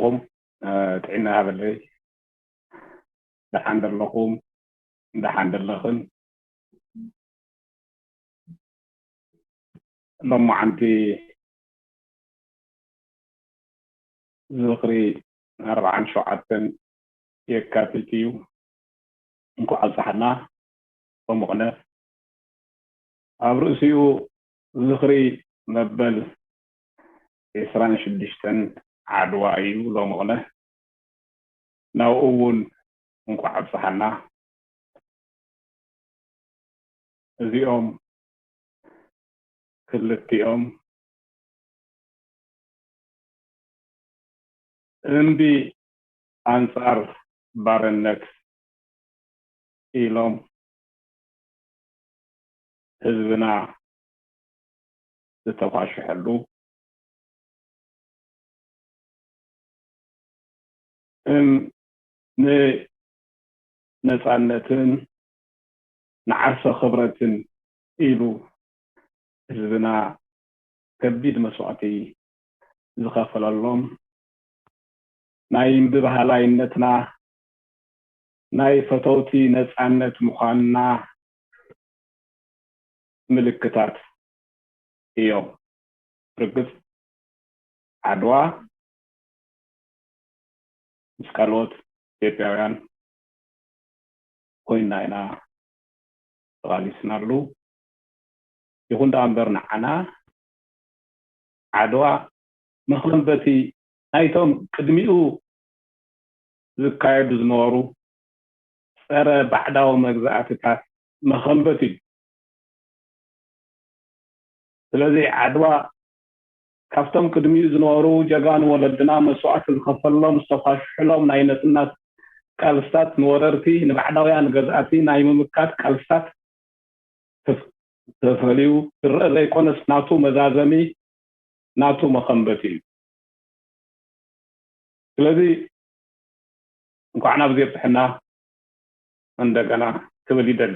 ኣለኹም? ጥዕና ሃበለይ። ደሓን ደለኹም? ደሓን ደለኽን? ሎማዓንቲ ዝኽሪ ኣርብዓን ሸውዓተን የካቲት እዩ። እንኳዕ ኣብፀሓና። ሎምቕነ ኣብ ርእሲኡ ዝኽሪ መበል ዕስራን ሽዱሽተን ዓድዋ እዩ። ሎምቕነ ናብኡ እውን እንኳዕ ኣብፀሓና። እዚኦም ክልቲኦም እምቢ ኣንፃር ባርነት ኢሎም ህዝብና ዝተኳሸሐሉ፣ እም ንነፃነትን ንዓርሰ ክብረትን ኢሉ ህዝብና ከቢድ መስዋእቲ ዝኸፈለሎም፣ ናይ ምብህሃላይነትና፣ ናይ ፈተውቲ ነፃነት ምዃንና ምልክታት እዮም። ርግፅ ዓድዋ ምስ ካልኦት ኢትዮጵያውያን ኮይንና ኢና ተቓሊስናሉ። ይኹን ደኣ እምበር ንዓና ዓድዋ መኸንበቲ ናይቶም ቅድሚኡ ዝካየዱ ዝነበሩ ፀረ ባዕዳዊ መግዛእትታት መኸንበት እዩ። ስለዚ ዓድዋ ካብቶም ቅድሚኡ ዝነበሩ ጀጋኑ ወለድና መስዋእቲ ዝኸፈሎም ዝተኳሽሕሎም ናይ ነፅነት ቃልስታት ንወረርቲ ንባዕዳውያን ገዛእቲ ናይ ምምካት ቃልስታት ተፍ- ተፈልዩ ዝረአ ዘይኮነስ ናቱ መዛዘሚ ናቱ መኸንበት እዩ። ስለዚ እንኳዕ ናብ ዜብፅሕና እንደገና ክብል ይደሊ።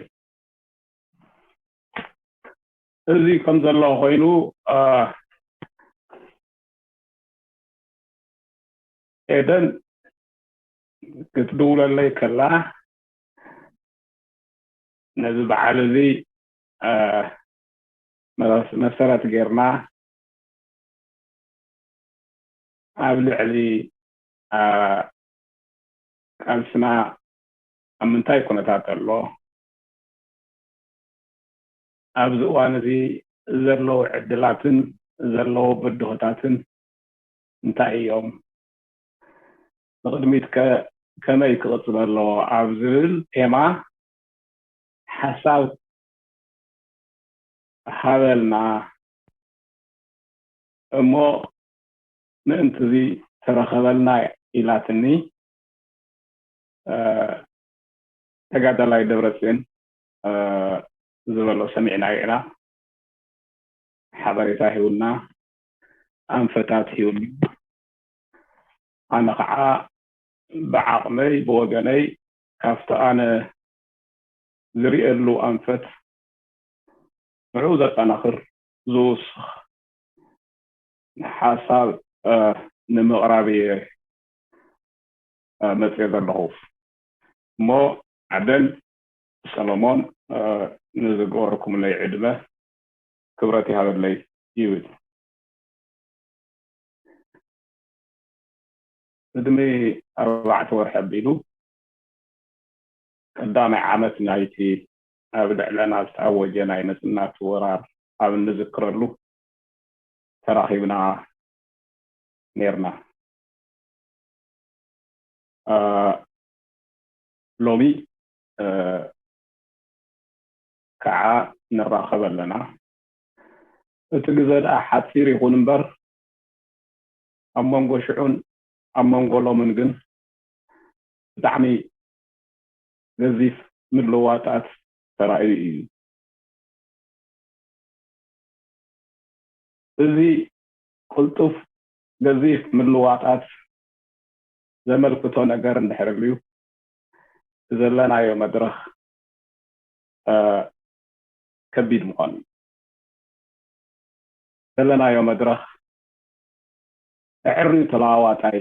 እዚ ከም ዘሎ ኮይኑ ኤደን ክትድውለለይ ከላ ነዚ በዓል እዚ መሰረት ጌርና ኣብ ልዕሊ ቃልስና ኣብ ምንታይ ኩነታት ኣሎ፣ ኣብዚ እዋን እዚ ዘለዉ ዕድላትን ዘለዉ ብድሆታትን እንታይ እዮም፣ ንቕድሚት ከ ከመይ ክቕፅል ኣለዎ ኣብ ዝብል ቴማ ሓሳብ ሃበልና እሞ ምእንቲ እዚ ተረኸበልና ኢላትኒ። ተጋዳላይ ደብረፅዮን ዝበሎ ሰሚዕናዮ ኢና። ሓበሬታ ሂቡና፣ ኣንፈታት ሂቡና። ኣነ ከዓ ብዓቕመይ ብወገነይ ካብቲ ኣነ ዝርእየሉ ኣንፈት ንዕኡ ዘጠናኽር ዝውስኽ ሓሳብ ንምቕራብ እየ መፅየ ዘለኹ። እሞ ዓደን ሰሎሞን ንዝገበርኩምለይ ዕድመ ክብረት ይሃበለይ ይብል። ቅድሚ ኣርባዕተ ወርሒ ኣቢሉ ቀዳማይ ዓመት ናይቲ ኣብ ልዕለና ዝተኣወጀ ናይ ነፅናት ወራር ኣብ እንዝክረሉ ተራኺብና ኔርና። ሎሚ ከዓ ንራኸብ ኣለና። እቲ ግዘ ደኣ ሓፂር ይኹን እምበር ኣብ መንጎ ሽዑን ኣብ መንጎ ሎምን ግን ብጣዕሚ ገዚፍ ምልዋጣት ተራእዩ እዩ። እዚ ቅልጡፍ ገዚፍ ምልዋጣት ዘመልክቶ ነገር እንድሕር ኣልዩ፣ ዘለናዮ መድረኽ ከቢድ ምዃኑ እዩ። ዘለናዮ መድረኽ ኣዕርዩ ተለዋዋጣይ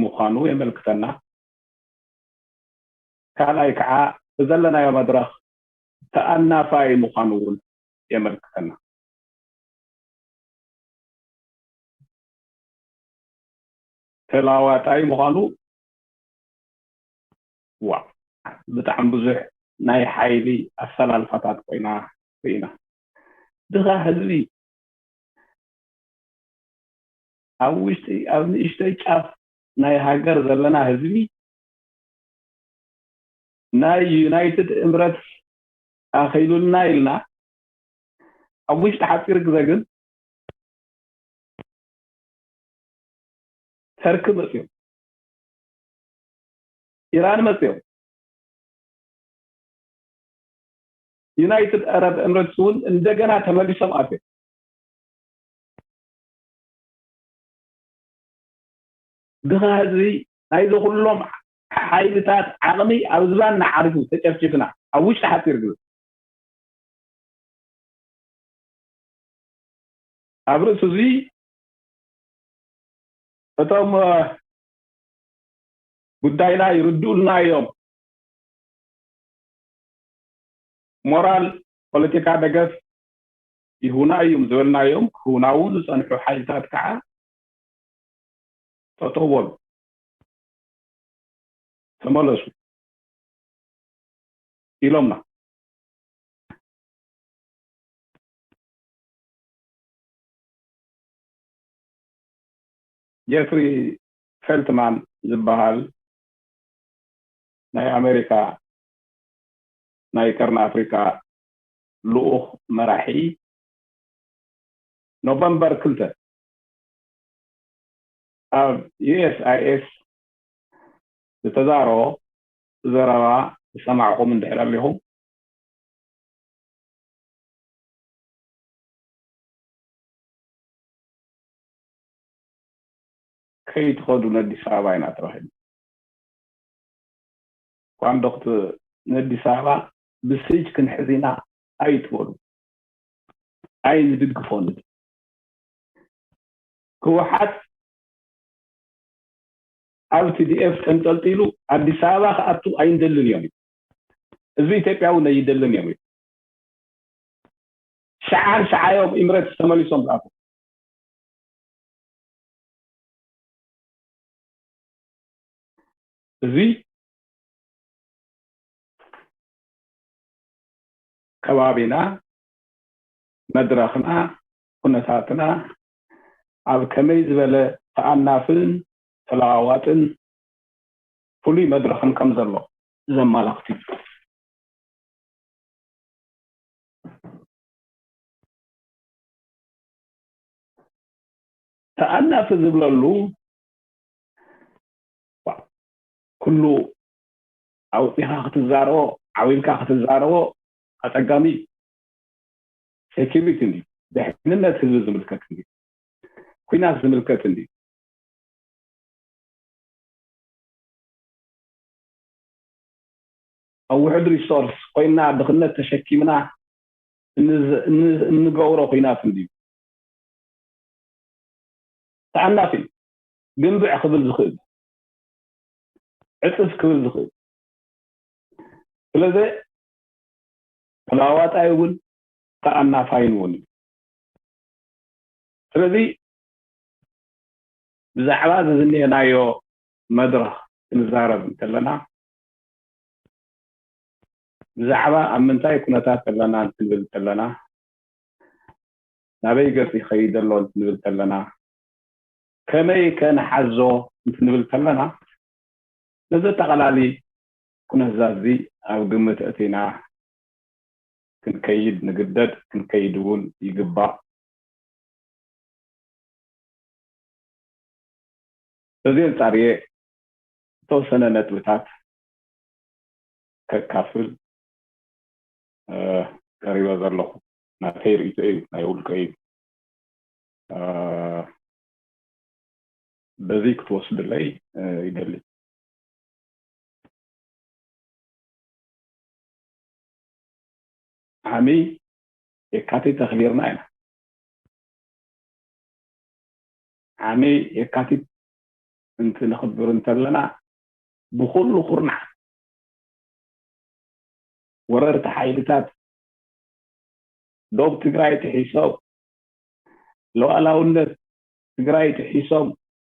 ምዃኑ የመልክተና። ካልኣይ ከዓ ብዘለናዮ መድረኽ ተኣናፋይ ምዃኑ እውን የመልክተና። ተለዋዋጣይ ምዃኑ ዋ ብጣዕሚ ብዙሕ ናይ ሓይሊ ኣሰላልፋታት ኮይና ርኢና። ድኻ ህዝቢ ኣብ ውሽጢ ኣብ ንእሽተይ ጫፍ ናይ ሃገር ዘለና ህዝቢ ናይ ዩናይትድ እምረት ኣኸይሉልና ኢልና ኣብ ውሽጢ ሓፂር ግዜ ግን ተርኪ መፅዮም፣ ኢራን መፅዮም፣ ዩናይትድ ኣረብ ኤምሬትስ እውን እንደገና ተመሊሶም ኣትዮም። ድኻ ህዝቢ ናይዚ ኩሎም ሓይልታት ዓቕሚ ኣብ ዝባን ንዓሪፉ ተጨፍጭፍና ኣብ ውሽጢ ሓፂር ግዜ ኣብ ርእሲ እዚ እቶም ጉዳይና ይርድኡልና እዮም፣ ሞራል ፖለቲካ ደገፍ ይህቡና እዮም ዝበልናዮም ክህቡና እውን ዝፀንሑ ሓይልታት ከዓ ጠጠው በሉ፣ ተመለሱ ኢሎምና። ጀፍሪ ፌልትማን ዝበሃል ናይ ኣሜሪካ ናይ ቀርኒ ኣፍሪካ ልኡኽ መራሒ ኖቨምበር ክልተ ኣብ ዩኤስኣይኤስ ዝተዛረቦ ዘረባ ዝሰማዕኹም እንድሕር ኣለኹም ከይትኸዱ ነዲስ ኣበባ ኢና ተባሂሉ። ኳንዶክት ነዲስ ኣበባ ብስጅ ክንሕዝ ኢና ኣይትበሉ፣ ኣይንድግፎን። ህወሓት ኣብ ቲዲኤፍ ተንጠልጢሉ ኣዲስ ኣበባ ክኣቱ ኣይንደልን እዮም። ህዝቢ ኢትዮጵያ እውን ኣይደልን እዮም። ሸዓን ሸዓዮም ኢምሬትስ ተመሊሶም ዝኣትዉ። እዚ ከባቢና፣ መድረኽና፣ ኩነታትና ኣብ ከመይ ዝበለ ተኣናፍን ተለዋዋጥን ፍሉይ መድረኽን ከም ዘሎ ዘመላኽት እዩ። ተኣናፊ ዝብለሉ ኩሉ ኣውፂኻ ክትዛረቦ ዓዊልካ ክትዛረቦ ኣፀጋሚ እዩ። ሴኪሪቲ እንዲ ድሕንነት ህዝቢ ዝምልከት እንዲ ኩናት ዝምልከት እንዲ ኣብ ውሕድ ሪሶርስ ኮይና ድኽነት ተሸኪምና እንገብሮ ኩናት እንድዩ። ተዓናፊ ግንብዕ ክብል ዝኽእል ዕፅፍ ክብል ዝኽእል ስለዚ ተለዋዋጣይ እውን ተኣናፋይን እውን እዩ። ስለዚ ብዛዕባ ዝዝንኤናዮ መድረኽ ክንዛረብ እንተለና ብዛዕባ ኣብ ምንታይ ኩነታት ኣለና እንትንብል እንተለና ናበይ ገፅ ይኸይድ ኣሎ እንትንብል እንተለና ከመይ ከ ንሓዞ እንትንብል እንተለና ነዚ ኣጠቓላሊ ኩነታት እዚ ኣብ ግምት ኣእቲና ክንከይድ ንግደድ፣ ክንከይድ እውን ይግባእ። በዚ ኣንጻር እየ ዝተወሰነ ነጥብታት ከካፍል ቀሪበ ዘለኹ። ናተይ ርእይቶ እዩ፣ ናይ ውልቀ እዩ። በዚ ክትወስድለይ ይደሊ። ዓሚ የካቲት ኣኽቢርና ኢና። ዓሚ የካቲት እንትንኽብር እንተለና ብኹሉ ኩርናዕ ወረርቲ ሓይልታት ዶብ ትግራይ ጥሒሶም፣ ሉዓላውነት ትግራይ ጥሒሶም፣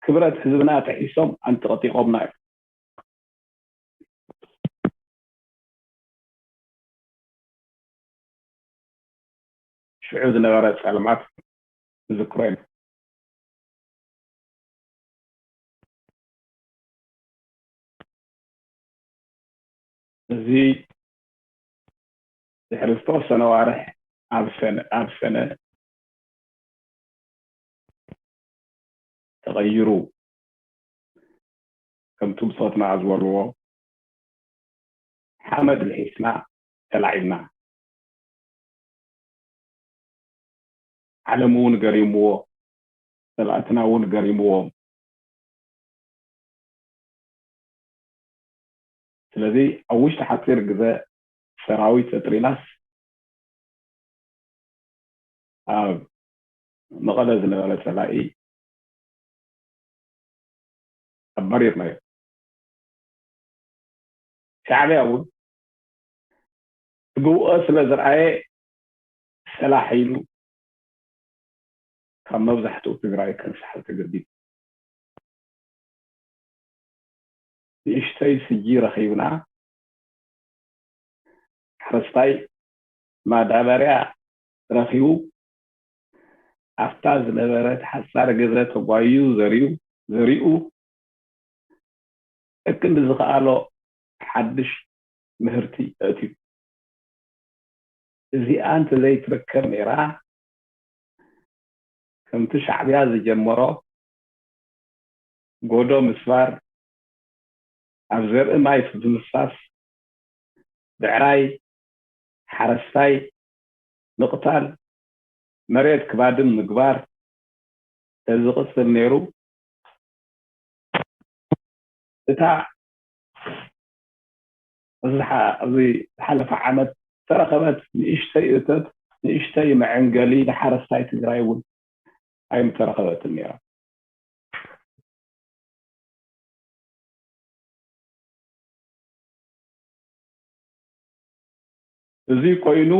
ክብረት ህዝብና ጥሒሶም ኣንጠቕጢቖምና እዮም። ሽዑ ዝነበረ ጸልማት ንዝክሮ ኢና። እዚ ድሕሪ ዝተወሰነ ኣዋርሕ ኣብ ሰነ ኣብ ሰነ ተቐይሩ፣ ከምቲ ብጾትና ዝበልዎ ሓመድ ልሒስና ተላዒልና። ዓለም እውን ገሪምዎ፣ ጸላእትና እውን ገሪምዎም። ስለዚ ኣብ ውሽጢ ሓፂር ግዘ ሰራዊት ተጥሪናስ ኣብ መቐለ ዝነበረ ፀላኢ ኣባሪርናዮ። ሻዕቢያ እውን ትግብኦ ስለ ዝረኣየ ሰላሕ ኢሉ ካብ መብዛሕትኡ ትግራይ ከንሳሕል ተገዲዱ። ንእሽተይ ስጂ ረኺብና፣ ሓረስታይ ማዳበርያ ረኺቡ ኣብታ ዝነበረት ሓፃር ግዘ ተጓዩ ዘሪኡ ዘሪኡ እክንዲ ዝኸኣሎ ሓድሽ ምህርቲ ኣእትዩ። እዚኣ እንተዘይትርከብ ነይራ ከምቲ ሻዕብያ ዝጀመሮ ጎዶ ምስባር ኣብ ዘርኢ ማይ ብምፍሳስ ብዕራይ ሓረስታይ ምቕታል መሬት ክባድም ምግባር ተዝቕፅል ነይሩ እታ ኣብዚ ዝሓለፈ ዓመት ዝተረኸበት ንእሽተይ እቶት ንእሽተይ መዐንገሊ ንሓረስታይ ትግራይ እውን ኣይምተረኸበትን ነይራ። እዚ ኮይኑ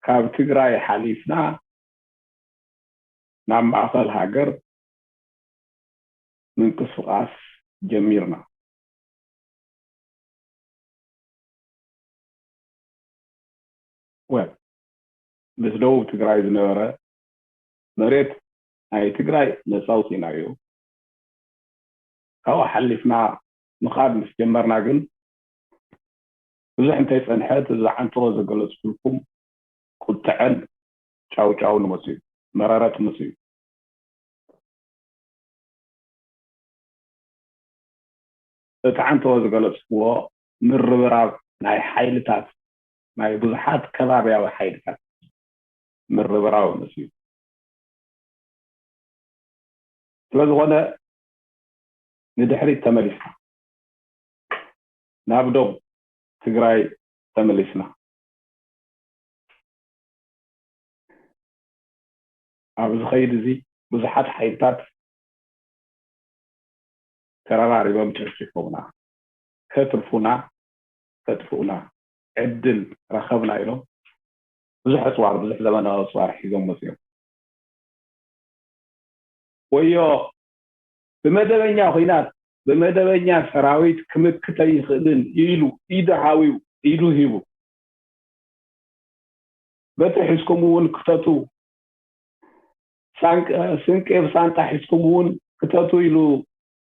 ካብ ትግራይ ሓሊፍና ናብ ማእኸል ሃገር ምንቅስቃስ ጀሚርና። ወል ምስ ደቡብ ትግራይ ዝነበረ መሬት ናይ ትግራይ ነፃ ኣውፂእናዮ። ካብኡ ሓሊፍና ምኻድ ምስ ጀመርና ግን ብዙሕ እንተይፀንሐ እቲ ዝዓንተወ ዘገለፅኩልኩም ቁጥዐን ጫውጫውን መፅኡ፣ መረረት መፅኡ። እቲ ዓንተወ ዝገለፅኩዎ ምርብራብ ናይ ሓይልታት ናይ ብዙሓት ከባብያዊ ሓይልታት ምርብራብ መፅኡ። ስለዝኾነ ንድሕሪት ተመሊስና ናብ ዶብ ትግራይ ተመሊስና። ኣብ ዝኸይድ እዚ ብዙሓት ሓይልታት ተረባሪቦም ጨፍጭፎምና፣ ከትርፉና፣ ከጥፍኡና ዕድል ረኸብና ኢሎም ብዙሕ ኣፅዋር፣ ብዙሕ ዘመናዊ ኣፅዋር ሒዞም መፅዮም። ወዮ ብመደበኛ ኹናት ብመደበኛ ሰራዊት ክምክት ኣይኽእልን ኢሉ ኢዱ ሃዊው ኢዱ ሂቡ በትሪ ሒዝኩም እውን ክተቱ ሳንቀ- ስንቄ ብሳንጣ ሒዝኩም እውን ክተቱ ኢሉ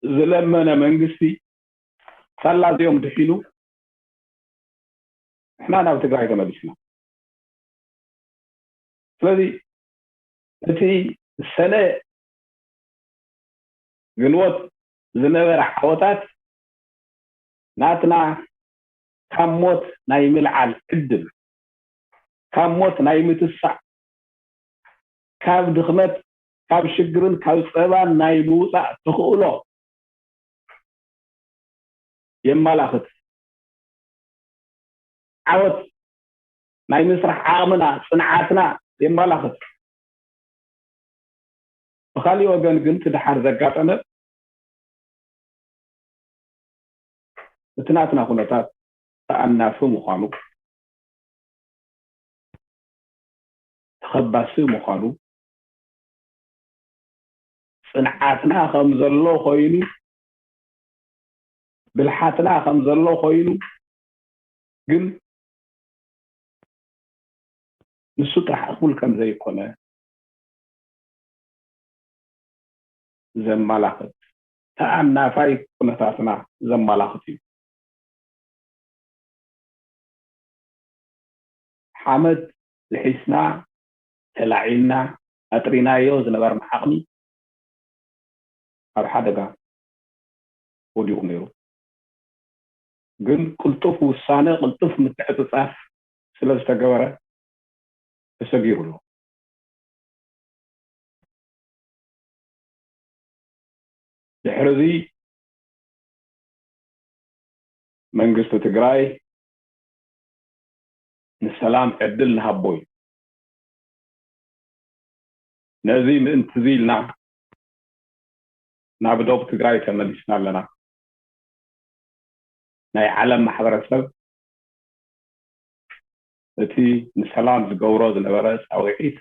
ዝለመነ መንግስቲ ሳላ እዚኦም ድሒኑ ንሕና ናብ ትግራይ ተመሊስና። ስለዚ እቲ ሰነ ግንቦት ዝነበረ ዓወታት ናትና ካብ ሞት ናይ ምልዓል ዕድል፣ ካብ ሞት ናይ ምትሳእ፣ ካብ ድኽመት፣ ካብ ሽግርን ካብ ፀባን ናይ ምውፃእ ተኽእሎ የማላኽት። ዓወት ናይ ምስራሕ ዓቕምና፣ ፅንዓትና የማላኽት። ካሊእ ወገን ግን እቲ ደሓር ዘጋጠመ እቲ ናትና ኩነታት ተኣናፊ ምዃኑ፣ ተኸባሲ ምዃኑ፣ ጽንዓትና ከም ዘሎ ኮይኑ፣ ብልሓትና ከም ዘሎ ኮይኑ፣ ግን ንሱ ጥራሕ እኹል ከም ዘይኮነ ዘመላኽት፣ ተኣናፋይ ኩነታትና ዘመላኽት እዩ። ሓመድ ልሒስና፣ ተላዒልና፣ ኣጥሪናዮ ዝነበርና ዓቕሚ ኣብ ሓደጋ ወዲቑ ነይሩ። ግን ቅልጡፍ ውሳነ፣ ቅልጡፍ ምትዕጽጻፍ ስለ ዝተገበረ ተሰጊሩ ኣሎ። ድሕሪ እዚ መንግስቲ ትግራይ ንሰላም ዕድል ንሃቦ እዩ። ነዚ ምእንቲ እዚ ኢልና ናብ ዶብ ትግራይ ተመሊስና ኣለና። ናይ ዓለም ማሕበረሰብ እቲ ንሰላም ዝገብሮ ዝነበረ ፃውዒት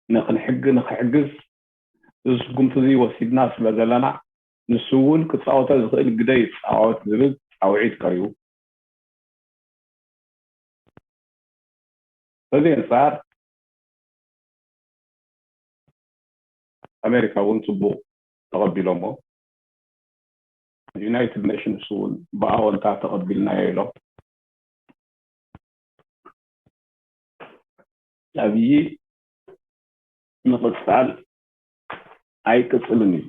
ንክንሕግ-፣ ንክሕግዝ እዚ ስጉምቲ እዚ ወሲድና ስለ ዘለና፣ ንሱ እውን ክፃወቶ ዝኽእል ግደ ይፃወት ዝብል ፃውዒት ቀሪቡ። በዚ ኣንጻር ኣሜሪካ እውን ጽቡቕ ተቐቢሎሞ። ዩናይትድ ኔሽንስ እውን ብኣወንታ ተቐቢልናዮ ኢሎም። ኣብይ ምቕጻል ኣይቅጽልን እዩ።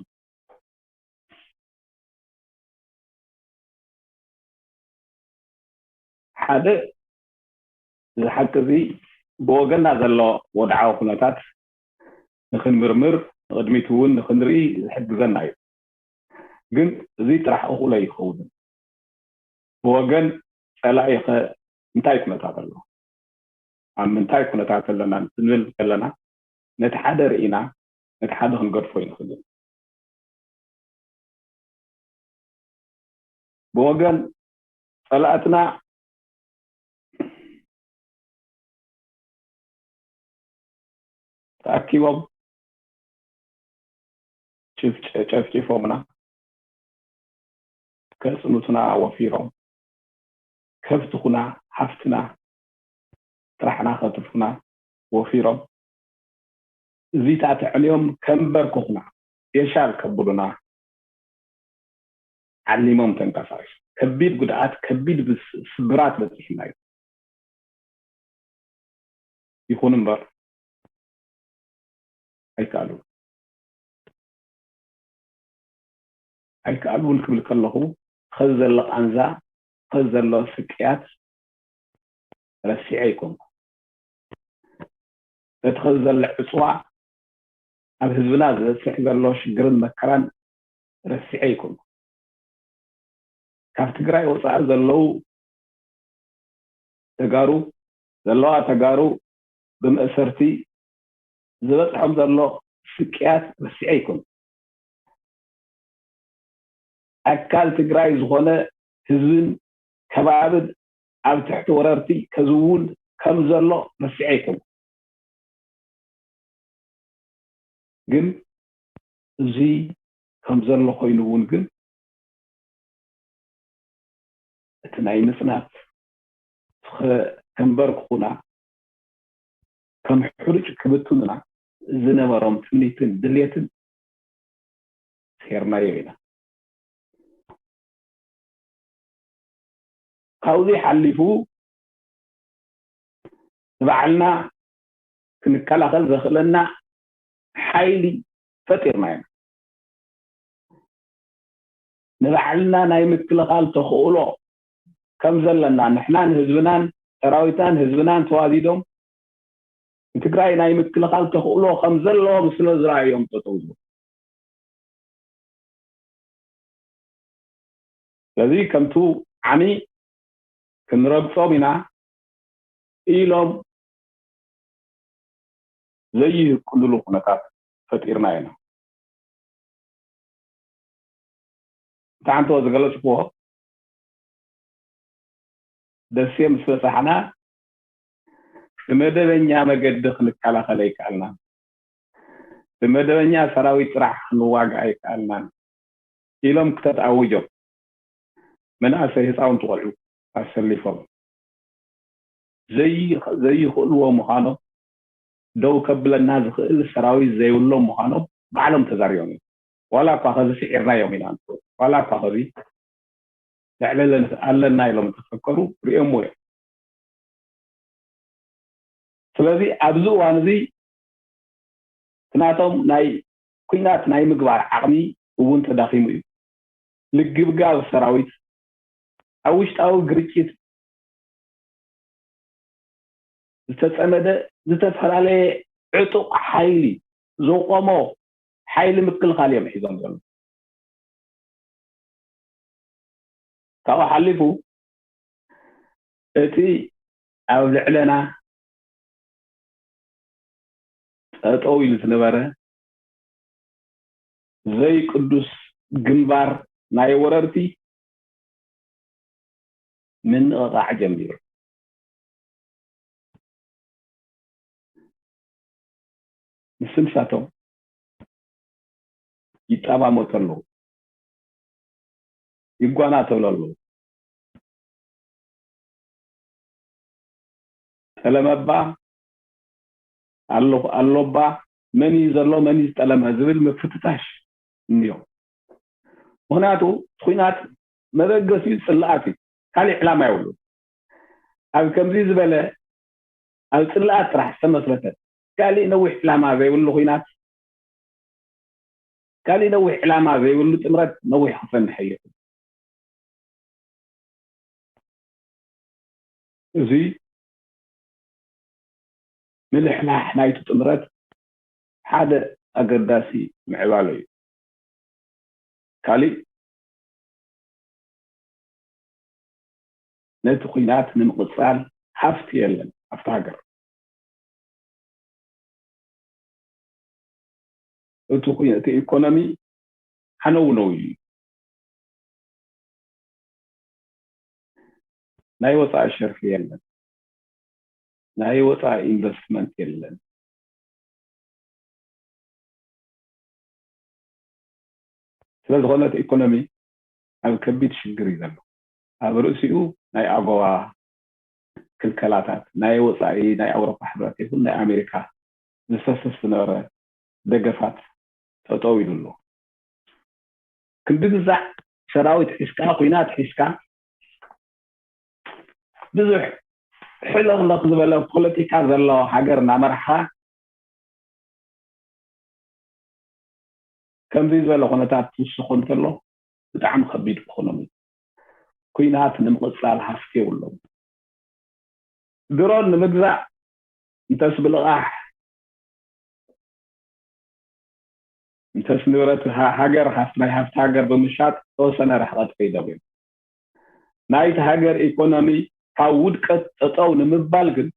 ሓደ፣ እዚ ሓቂ እዚ ብወገንና ዘሎ ወድዓዊ ኩነታት ንኽንምርምር፣ ንቕድሚት እውን ንኽንርኢ ዝሕግዘና እዩ። ግን እዚ ጥራሕ እኹል ኣይኸውንን። ብወገን ጸላኢ ኸ እንታይ ኩነታት ኣሎ? ኣብ ምንታይ ኩነታት ኣለና ክንብል ከለና፣ ነቲ ሓደ ርኢና ነቲ ሓደ ክንገድፎ ኣይንኽእልን። ብወገን ጸላእትና ተኣኪቦም ጭፍጨ-፣ ጨፍጪፎምና፣ ከጽንቱና ወፊሮም፣ ከብትኹና፣ ሃፍትና፣ ጥራሕና ከትርፉና ወፊሮም፣ እዚታት ኣዕንዮም ከንበርክኹና፣ የሻል ከብሉና ዓሊሞም ተንቀሳቒሶም። ከቢድ ጉድኣት፣ ከቢድ ብስ-፣ ስብራት በጺሑና እዩ። ይኹን እምበር ኣይከኣሉን። ኣይከኣሉን ክብል ከለኹ፣ ኸዚ ዘሎ ቃንዛ፣ ኸዚ ዘሎ ስቅያት ረሲዐ ኣይኮንኩ። እቲ ኸዚ ዘሎ ዕፅዋ፣ ኣብ ህዝብና ዝበፅሕ ዘሎ ሽግርን መከራን ረሲዐ ኣይኮንኩ። ካብ ትግራይ ወፃኢ ዘለዉ ተጋሩ፣ ዘለዋ ተጋሩ ብመእሰርቲ ዝበፅሖም ዘሎ ስቅያት ረሲዐ ኣይኮንኩ። ኣካል ትግራይ ዝኾነ ህዝብን ከባብን ኣብ ትሕቲ ወረርቲ ከዝውል ከም ዘሎ ረሲዐ ኣይኮንኩ። ግን እዚ ከም ዘሎ ኮይኑ እውን ግን እቲ ናይ ምጽናት፣ ከ-፣ ከንበርክኹና፣ ከም ሕሩጭ ክብትኑና ዝነበሮም ትምኒትን ድሌትን ሴርናዮ ኢና። ካብዚ ሓሊፉ ንባዕልና ክንከላኸል ዘኽእለና ሓይሊ ፈጢርና ኢና። ንባዕልና ናይ ምክልኻል ተኽእሎ ከም ዘለና፣ ንሕናን ህዝብናን፣ ሰራዊትናን ህዝብናን ተዋዲዶም ንትግራይ ናይ ምክልኻል ተኽእሎ ከም ዘለዎም ስለ ዝረኣዮም ጠጠው ዝበሉ። ስለዚ ከምቱ ዓሚ ክንረግጾም ኢና ኢሎም ዘይህቅንሉ ኩነታት ፈጢርና ኢና። እቲ ሓንቲ ዝገለፅክዎ ደሴ ምስ በፃሕና ብመደበኛ መገዲ ክንከላኸል ኣይከኣልናን። ብመደበኛ ሰራዊት ጥራሕ ክንዋጋእ ኣይከኣልናን ኢሎም ክተት ኣውጆም መናእሰይ ህፃውንቲ ቆልዑ ኣሰሊፎም ዘይይኽእልዎ ምዃኖም ደው ከብለና ዝኽእል ሰራዊት ዘይብሎም ምዃኖም ባዕሎም ተዛሪቦም እዮም። ዋላ እኳ ከዚ ስዒርናዮም ኢና ንብል፣ ዋላ እኳ ከዚ ልዕለለን ኣለና ኢሎም እንተፈከሩ ሪኦምዎ እዮም። ስለዚ ኣብዚ እዋን እዚ ናቶም ናይ ኩናት ናይ ምግባር ዓቕሚ እውን ተዳኺሙ እዩ። ልግብጋብ ሰራዊት ኣብ ውሽጣዊ ግርጭት ዝተፀመደ ዝተፈላለየ ዕጡቕ ሓይሊ ዘቆሞ ሓይሊ ምክልኻል እዮም ሒዞም ዘለዉ። ካብኡ ሓሊፉ እቲ ኣብ ልዕለና ጠጠው ኢሉ ዝነበረ ዘይቅዱስ ግንባር ናይ ወረርቲ ምንቕቓዕ ጀሚሩ። ምስምሳቶም ይጠማመቱ ኣለዉ፣ ይጓናተሉ ኣለዉ። ጠለመባ ኣሎ ኣሎባ፣ መን እዩ ዘሎ፣ መን እዩ ዝጠለመ ዝብል ምፍትታሽ እኒኦ። ምኽንያቱ እቲ ኲናት መበገሲኡ ጽልኣት እዩ፣ ካሊእ ዕላማ የብሉን። ኣብ ከምዚ ዝበለ ኣብ ጽልኣት ጥራሕ ዝተመስረተ ካሊእ ነዊሕ ዕላማ ዘይብሉ ኲናት፣ ካሊእ ነዊሕ ዕላማ ዘይብሉ ጥምረት ነዊሕ ክጸንሕ ኣይኽእልን። እዚ ምልሕላሕ ናይቲ ጥምረት ሓደ ኣገዳሲ ምዕባለ እዩ። ካሊእ ነቲ ኲናት ንምቕጻል ሃፍቲ የለን ኣብቲ ሃገር። እቲ ኲ- እቲ ኢኮኖሚ ሓነውነው እዩ። ናይ ወፃኢ ሸርፊ የለን፣ ናይ ወፃኢ ኢንቨስትመንት የለን። ስለ ዝኾነ እቲ ኢኮኖሚ ኣብ ከቢድ ሽግር እዩ ዘሎ። ኣብ ርእሲኡ ናይ ኣጎዋ ክልከላታት፣ ናይ ወፃኢ ናይ ኣውሮፓ ሕብረት ይኹን ናይ ኣሜሪካ ዝፈስስ ዝነበረ ደገፋት ጠጠው ኢሉ ኣሎ። ክንዲ ግዛዕ ሰራዊት ሒዝካ፣ ኲናት ሒዝካ፣ ብዙሕ ሕልኽልኽ ዝበለ ፖለቲካ ዘለዎ ሃገር እናመራሕኻ ከምዚ ዝበለ ኩነታት ክውስኾ እንተሎ ብጣዕሚ ከቢድ ክኾኖም እዩ። ኲናት ንምቕፃል ሃፍቲ የብሎም። ድሮን ንምግዛእ እንተስ ብልቓሕ እንተስ ንብረት ሃ- ሃገር ሃፍቲ ናይ ሃፍቲ ሃገር ብምሻጥ ተወሰነ ርሕቐት ከይዶም እዮም። ናይቲ ሃገር ኢኮኖሚ ካብ ውድቀት ጠጠው ንምባል ግን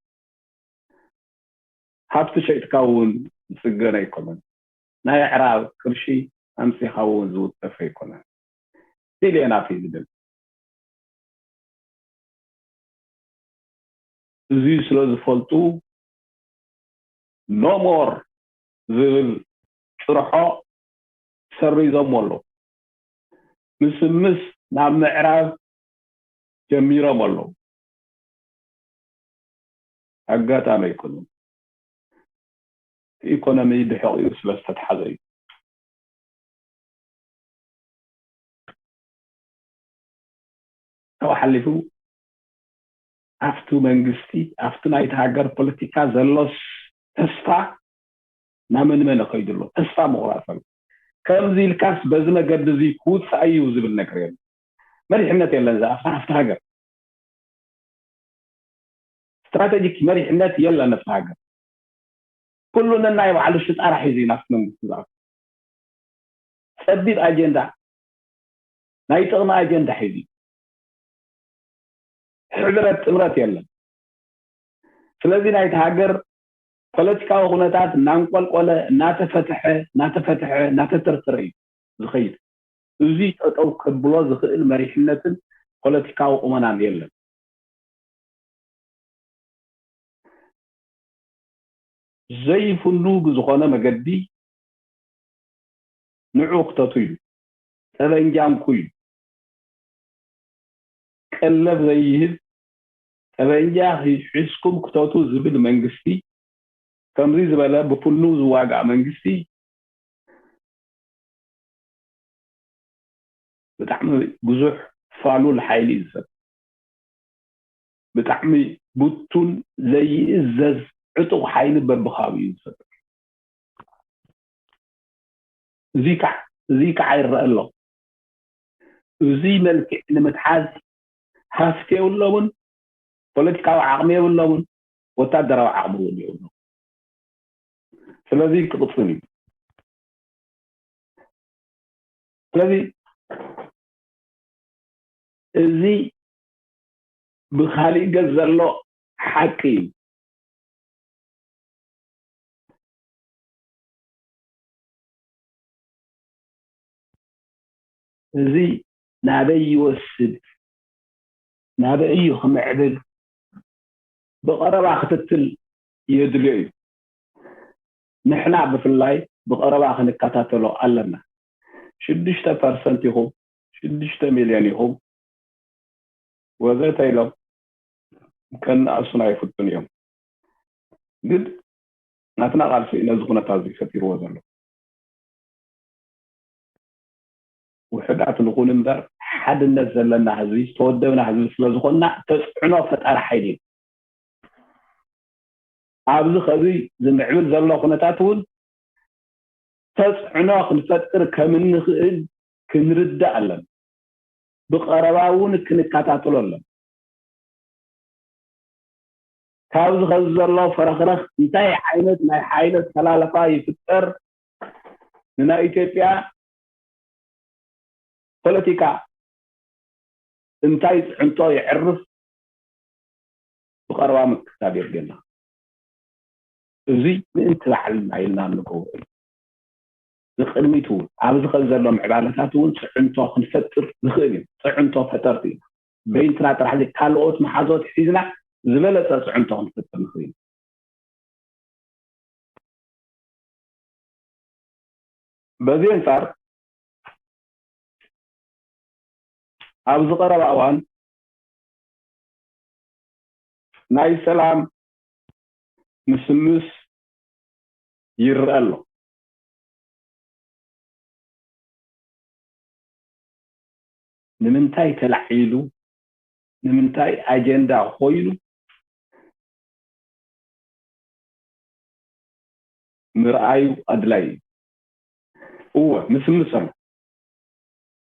ሃፍቲ ሸይጥካ እውን ዝፅገን ኣይኮነን። ናይ ኣዕራብ ቅርሺ ኣምፂኻ እውን ዝውተፍ ኣይኮነን። ቢልዮናት እዩ ዝብል። እዚ ስለ ዝፈልጡ ኖሞር ዝብል ጭርሖ ሰሪዞም ኣለዉ። ምስምስ ናብ ምዕራብ ጀሚሮም ኣለዉ። ኣጋጣሚ ኣይኮኑን። ኢኮኖሚ ብሕቕኡ ስለ ዝተትሓዘ እዩ። ካብኡ ሓሊፉ ኣብቲ መንግስቲ ኣብቲ ናይቲ ሃገር ፖለቲካ ዘሎስ ተስፋ ናመንመነ ከይዱ ኣሎ። ተስፋ ምቑራፅ ኣሎ። ከምዚ ኢልካስ በዚ መገዲ እዚ ክውፃእ እዩ ዝብል ነገር የለን። መሪሕነት የለን። ዝኣፍታ ኣብቲ ሃገር ስትራቴጂክ መሪሕነት የለን ኣብቲ ሃገር። ኩሉ ነናይ ባዕሉ ሽጣራ ሒዙ እዩ ናብቲ መንግስቲ ዝኣቱ። ፀቢብ ኣጀንዳ፣ ናይ ጥቕሚ ኣጀንዳ ሒዙ እዩ። ሕብረት ጥምረት የለን። ስለዚ ናይቲ ሃገር ፖለቲካዊ ኩነታት እናንቆልቆለ እናተፈትሐ እናተፈትሐ እናተተርተረ እዩ ዝኸይድ። እዚ ጠጠው ከብሎ ዝኽእል መሪሕነትን ፖለቲካዊ ቁመናን የለን። ዘይፍኑ ብዝኾነ መገዲ ንዑ ክተቱ ኢሉ፣ ጠበንጃ እንኩ ኢሉ፣ ቀለብ ዘይህብ፣ ጠበንጃ ሒዝኩም ክተቱ ዝብል መንግስቲ፣ ከምዚ ዝበለ ብፍኑ ዝዋጋእ መንግስቲ ብጣዕሚ ብዙሕ ፋሉል ሓይሊ እዩ ዝፈጥር። ብጣዕሚ ብቱን ዘይእዘዝ ዕጡቕ ሓይሊ በብኻብኡ እዩ ዝፈጥር። እዚ ከዓ እዚ ከዓ ይረአ ኣሎ። እዚ መልክዕ ንምትሓዝ ሃፍቲ የብሎምን፣ ፖለቲካዊ ዓቕሚ የብሎምን፣ ወታደራዊ ዓቕሚ እውን የብሎምን። ስለዚ ክቕፅል እዩ። ስለዚ እዚ ብኻሊእ ገፅ ዘሎ ሓቂ እዩ። እዚ ናበይ ይወስድ፣ ናበይ እዩ ክምዕብል ብቐረባ ክትትል የድልዮ እዩ። ንሕና ብፍላይ ብቐረባ ክንከታተሎ ኣለና። ሽዱሽተ ፐርሰንት ኢኹም፣ ሽዱሽተ ሚልዮን ኢኹም ወዘተ ኢሎም ከነኣእሱና ይፍትኑ እዮም። ግን ናትና ቃልሲ እዩ ነዚ ኩነታት እዚ ፈጢርዎ ዘሎ። ውሕዳት ንኹን እምበር ሓድነት ዘለና ህዝቢ፣ ዝተወደብና ህዝቢ ስለ ዝኾንና ተፅዕኖ ፈጣሪ ሓይሊ እዩ። ኣብዚ ኸዚ ዝምዕብል ዘሎ ኩነታት እውን ተፅዕኖ ክንፈጥር ከም እንኽእል ክንርዳእ ኣለና። ብቐረባ እውን ክንከታተሎ ኣለና። ካብዚ ኸዚ ዘሎ ፈረኽረኽ እንታይ ዓይነት ናይ ሓይሊ ኣሰላልፋ ይፍጠር፣ ንናይ ኢትዮጵያ ፖለቲካ እንታይ ፅዕንቶ የዕርፍ ብቐረባ ምክታብ የድልየና። እዚ ምእንቲ ባዕልና ኢልና እንገብሮ እዩ። ንቅድሚት እውን ኣብዚ ኸዚ ዘሎ ምዕባለታት እውን ፅዕንቶ ክንፈጥር ንኽእል እዩ። ፅዕንቶ ፈጠርቲ ኢና። በይንትና ጥራሕ ዘይ ካልኦት መሓዞት ሒዝና ዝበለፀ ፅዕንቶ ክንፈጥር ንኽእል ኢና። በዚ ኣንፃር ኣብዚ ቀረባ እዋን ናይ ሰላም ምስምስ ይረአ ኣሎ። ንምንታይ ተላዒሉ፣ ንምንታይ ኣጀንዳ ኮይኑ ምርኣዩ ኣድላይ እዩ። እወ፣ ምስምስ ኣሎ።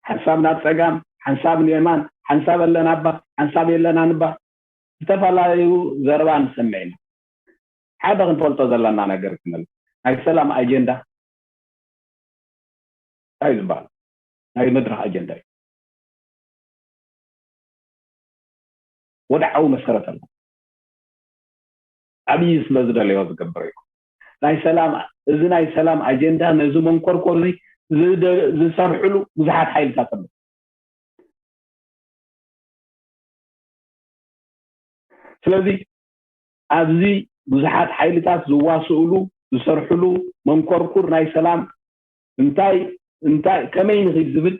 ሓንሳብ ናብ ጸጋም፣ ሓንሳብ ንየማን፣ ሓንሳብ ኣለና እባ፣ ሓንሳብ የለናን እባ፣ ዝተፈላለዩ ዘረባ ንሰምዕ ኢና። ሓደ ክንፈልጦ ዘለና ነገር ክመልስ፣ ናይ ሰላም ኣጀንዳ እንታይ እዩ ዝበሃል? ናይ መድረኽ ኣጀንዳ እዩ። ወድዓዊ መሰረት ኣለዎ። ዓብዪ ስለ ዝደለዮ ዝገብሮ እዩ። ናይ ሰላም፣ እዚ ናይ ሰላም ኣጀንዳ ነዚ መንኮርኮር እዚ ዝደ-፣ ዝሰርሕሉ ብዙሓት ሓይልታት ኣለዉ። ስለዚ ኣብዚ ብዙሓት ሓይልታት ዝዋስእሉ፣ ዝሰርሕሉ መንኮርኩር ናይ ሰላም እንታይ፣ እንታይ፣ ከመይ ንኺድ ዝብል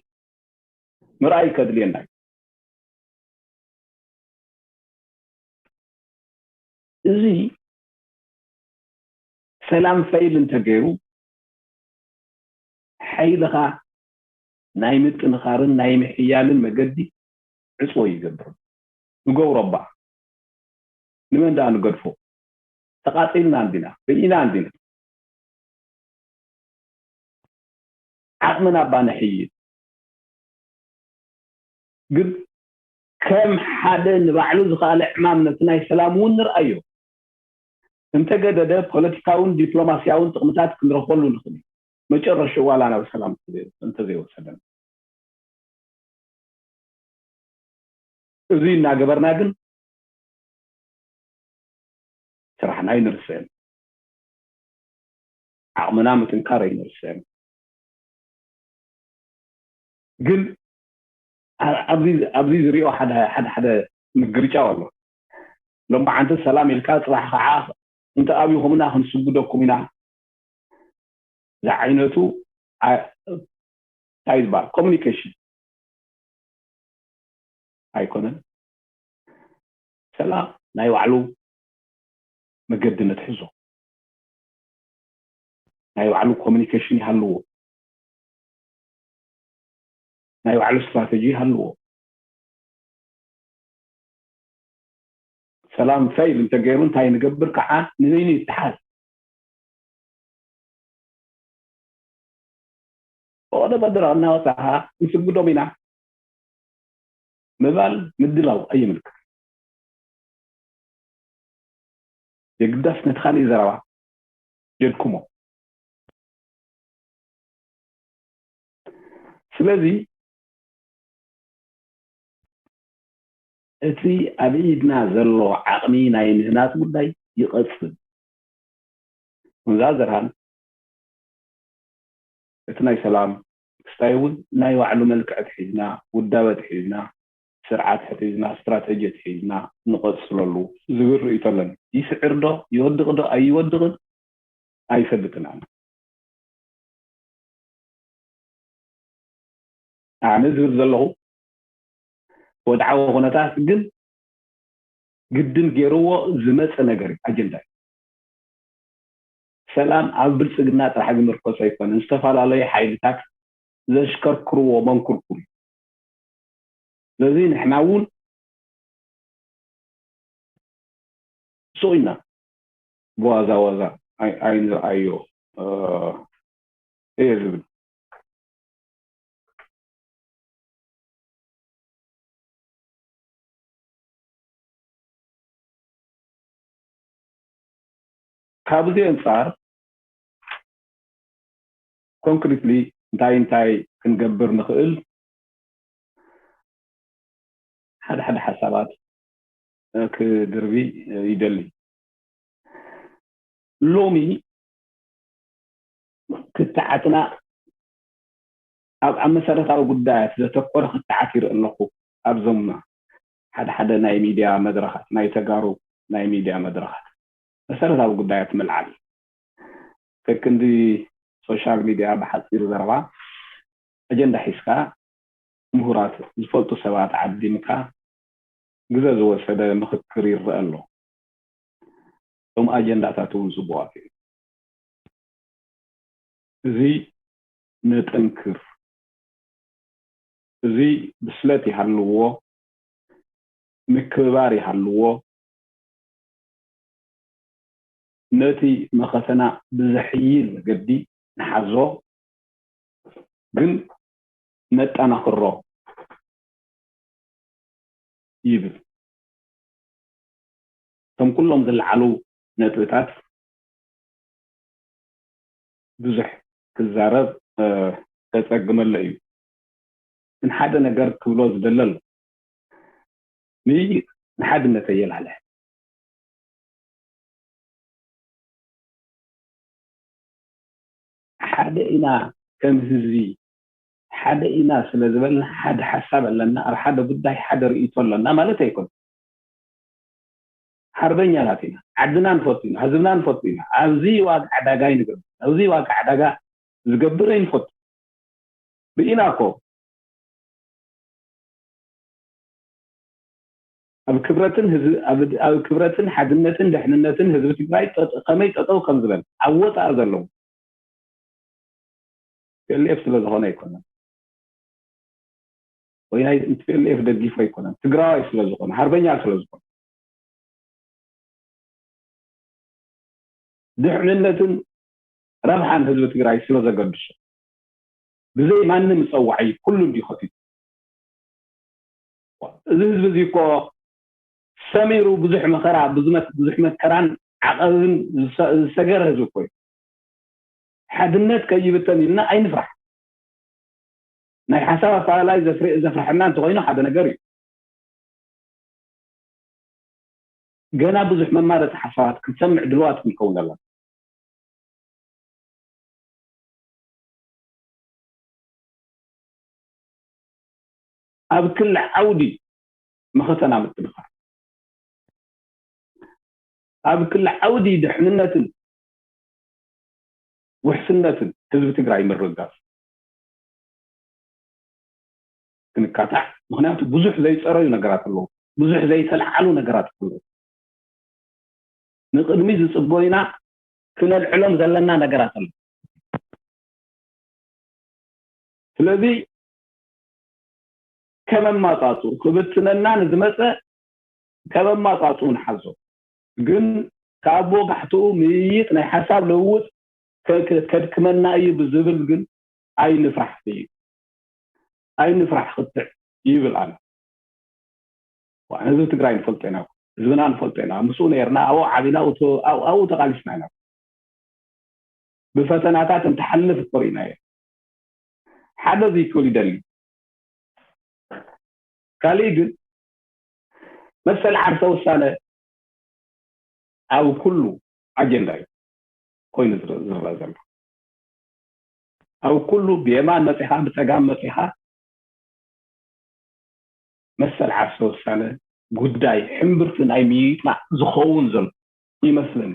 ምርኣይ ከድልየና እዩ። እዚ ሰላም ፈይል እንተገይሩ፣ ሓይልኻ ናይ ምጥንኻርን ናይ ምሕያልን መገዲ ዕፅዎ ይገብር። ንገብሮ እባ፣ ንመን ደኣ ንገድፎ? ተቓፂልና እንዲና፣ በይና እንዲና። ዓቕምና እባ ነሕይል። ግን ከም ሓደ ንባዕሉ ዝኸኣለ ዕማም ነቲ ናይ ሰላም እውን ንርኣዮ። እንተገደደ ፖለቲካውን ዲፕሎማስያውን ጥቕምታት ክንረኽበሉ ንኽእል እዩ። መጨረሽኡ ዋላ ናብ ሰላም እንተዘይ-፣ እንተዘይወሰደና። እዚ እናገበርና ግን ስራሕና ኣይንርስዕን። ዓቕምና ምጥንካር ኣይንርስዕን። ግን ኣ- ኣብዚ ኣብዚ ዝሪኦ ሓደ ሓደ ሓደ ምግርጫው ኣሎ። ሎማዓንቲ ሰላም ኢልካ፣ ፅባሕ ከዓ እንተ ኣብኹምና ክንስግደኩም ኢና ዝዓይነቱ ኣ- እንታይ ዝበሃል ኮሚኒኬሽን ኣይኮነን። ሰላም ናይ ባዕሉ መገዲ ነትሕዞ፣ ናይ ባዕሉ ኮሚኒኬሽን ይሃልዎ፣ ናይ ባዕሉ ስትራተጂ ይሃልዎ። ሰላም ፌል እንተገይሩ እንታይ ንገብር ከዓ ንበይኑ ይተሓዝ። ብቐደ መድረኽ እናወፃኻ ንስግዶም ኢና ምባል ምድላው ኣየምልክት። የግዳስ ነቲ ካልእ ዘረባ የድክሞ። ስለዚ እቲ ኣብ ኢድና ዘሎ ዓቕሚ ናይ ምህናፅ ጉዳይ ይቐፅል። እዛ ዘርሃን እቲ ናይ ሰላም ክስታይ እውን ናይ ባዕሉ መልክዕ ትሒዝና፣ ውዳበ ትሒዝና፣ ስርዓት ትሒዝና፣ ስትራተጂ ትሒዝና ንቐፅለሉ ዝብል ርእይቶ ኣለኒ። ይስዕር ዶ ይወድቕ ዶ ኣይወድቕን ኣይፈልጥን ኣነ። ኣነ ዝብል ዘለኹ ወድዓዊ ኩነታት ግን ግድን ገይርዎ ዝመፀ ነገር እዩ፣ ኣጀንዳ እዩ። ሰላም ኣብ ብልፅግና ጥራሕ ዝምርኮስ ኣይኮነን፣ ዝተፈላለዩ ሓይልታት ዘሽከርክርዎ መንኩርኩር እዩ። ስለዚ ንሕና እውን ሱቕ ኢና ብዋዛ ዋዛ ኣይንርኣዮ እየ ዝብል። ካብዚ ኣንፃር ኮንክሪትሊ እንታይ እንታይ ክንገብር ንኽእል ሓደ ሓደ ሓሳባት ክድርቢ ይደሊ። ሎሚ ክትዓትና ኣብ ኣብ መሰረታዊ ጉዳያት ዘተኮረ ክትዓት ይርኢ ኣለኹ። ኣብዞም ሓደ ሓደ ናይ ሚድያ መድረኻት፣ ናይ ተጋሩ ናይ ሚድያ መድረኻት መሰረታዊ ጉዳያት ምልዓል፣ ከክንዲ ሶሻል ሚድያ ብሓፂር ዘረባ ኣጀንዳ ሒዝካ ምሁራት ዝፈልጡ ሰባት ዓዲምካ ግዘ ዝወሰደ ምኽክር ይረአ ኣሎ። እቶም ኣጀንዳታት እውን ፅቡቓት እዮም። እዚ ነጠንክር። እዚ ብስለት ይሃልዎ፣ ምክብባር ይሃልዎ። ነቲ መኸተና ብዘሕይል መገዲ ንሓዞ፣ ግን ነጠናኽሮ ይብል። እቶም ኩሎም ዝለዓሉ ነጥብታት ብዙሕ ክዛረብ ከፀግመሎ እዩ። ግን ሓደ ነገር ክብሎ ዝደሊ ኣሎ። ንሓድነት ኣየላልሐ። ሓደ ኢና ከም ህዝቢ፣ ሓደ ኢና ስለ ዝበልና ሓደ ሓሳብ ኣለና፣ ኣብ ሓደ ጉዳይ ሓደ ርእይቶ ኣለና ማለት ኣይኮነን። ሓርበኛታት ኢና፣ ዓድና ንፈቱ ኢና፣ ህዝብና ንፈቱ ኢና። ኣብዚ ዋጋ ዕዳጋ ይንገብር፣ ኣብዚ ዋጋ ዕዳጋ ዝገብር ኣይንፈቱ። ርኢና እኮ ኣብ ክብረትን ህዝቢ ኣብ ኣብ ክብረትን ሓድነትን ድሕንነትን ህዝቢ ትግራይ ጠጥ- ከመይ ጠጠው ከም ዝበል ኣብ ወፃኢ ዘለዉ ፒኤልኤፍ ስለ ዝኾነ ኣይኮነን ወይ ናይ ፒኤልኤፍ ደጊፉ ኣይኮነን ትግራዋይ ስለ ዝኾነ ሓርበኛ ስለ ዝኾነ ድሕንነትን ረብሓን ህዝቢ ትግራይ ስለ ዘገድሶ ብዘይ ማንም ፀዋዒ ኩሉ እንዲዩ ከፊቱ። እዚ ህዝቢ እዚ እኮ ሰሚሩ ብዙሕ መኸራ ብዙመት- ብዙሕ መከራን ዓቐብን ዝሰ- ዝሰገረ ህዝቢ እኮ እዩ። ሓድነት ከይብተን ኢልና ኣይንፍራሕ። ናይ ሓሳብ ኣፈላላይ ዘፍር- ዘፍርሐና እንተኮይኑ ሓደ ነገር እዩ። ገና ብዙሕ መማረፂ ሓሳባት ክንሰምዕ ድልዋት ክንከውን ኣለና። ኣብ ክሊ ዓውዲ መኸተና ምጥንኻር፣ ኣብ ክሊ ዓውዲ ድሕንነትን ውሕስነትን ህዝቢ ትግራይ ምርግጋፅ ክንካታዕ። ምክንያቱ ብዙሕ ዘይፀረዩ ነገራት ኣለዉ፣ ብዙሕ ዘይተለዓሉ ነገራት ኣለዉ። ንቅድሚ ዝፅበዩና ክነልዕሎም ዘለና ነገራት ኣሎ። ስለዚ ከመማፃፅኡ ክብትነና ንዝመፀ ከመማፃፅኡ ንሓዞ። ግን ካብ ወጋሕትኡ ምይይጥ ናይ ሓሳብ ልውውጥ ከድክመና እዩ ብዝብል ግን ኣይንፍራሕ እዩ። ኣይንፍራሕ ክትዕ ይብል ኣነ። ህዝቢ ትግራይ ንፈልጦ ኢና፣ ህዝብና ንፈልጦ ኢና፣ ምስኡ ነርና፣ ኣብኡ ዓቢና፣ ኣብኡ ተቃሊስና ኢና። ብፈተናታት እንትሓልፍ እኮ ርኢናዮ። ሓደ እዚ ክብል ይደሊ። ካሊእ ግን መሰል ዓርሰ ውሳነ ኣብ ኩሉ ኣጀንዳ እዩ ኮይኑ ዝረአ ዘሎ። ኣብ ኩሉ ብየማን መፂኻ ብፀጋም መፂኻ መሰል ዓርሰ ውሳነ ጉዳይ ሕምብርቲ ናይ ምይይጥና ዝኸውን ዘሎ ይመስለኒ።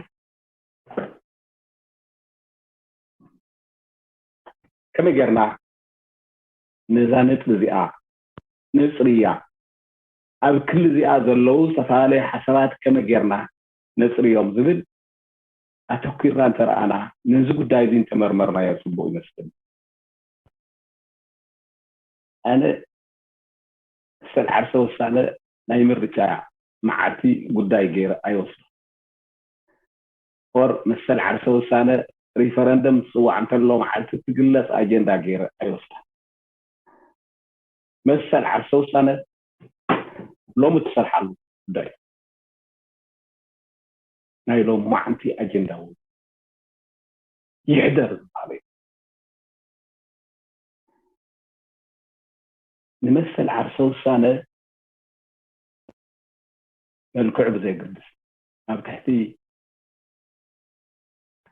ከመይ ጌርና ነዛ ነጥቢ እዚኣ ነፅርያ፣ ኣብ ክሊ እዚኣ ዘለዉ ዝተፈላለዩ ሓሳባት ከመይ ጌርና ነፅርዮም ዝብል ኣተኲርና እንተረኣና፣ ነዚ ጉዳይ እዚ እንተመርመርናዮ ፅቡቕ ይመስል። ኣነ መሰል ዓርሰ ውሳነ ናይ ምርጫ መዓልቲ ጉዳይ ገይረ ኣይወስዶ። ኦር መሰል ዓርሰ ውሳነ ሪፈረንደም ዝፅዋዕ እንተሎ መዓልቲ ትግለፅ ኣጀንዳ ገይረ ኣይወስዳ። መሰል ዓርሰ ውሳነ ሎሚ ትሰርሓሉ ጉዳይ፣ ናይ ሎም መዓልቲ ኣጀንዳ እውን ይሕደር ዝበሃሉ እዩ። ንመሰል ዓርሰ ውሳነ መልክዑ ብዘይገድስ ኣብ ትሕቲ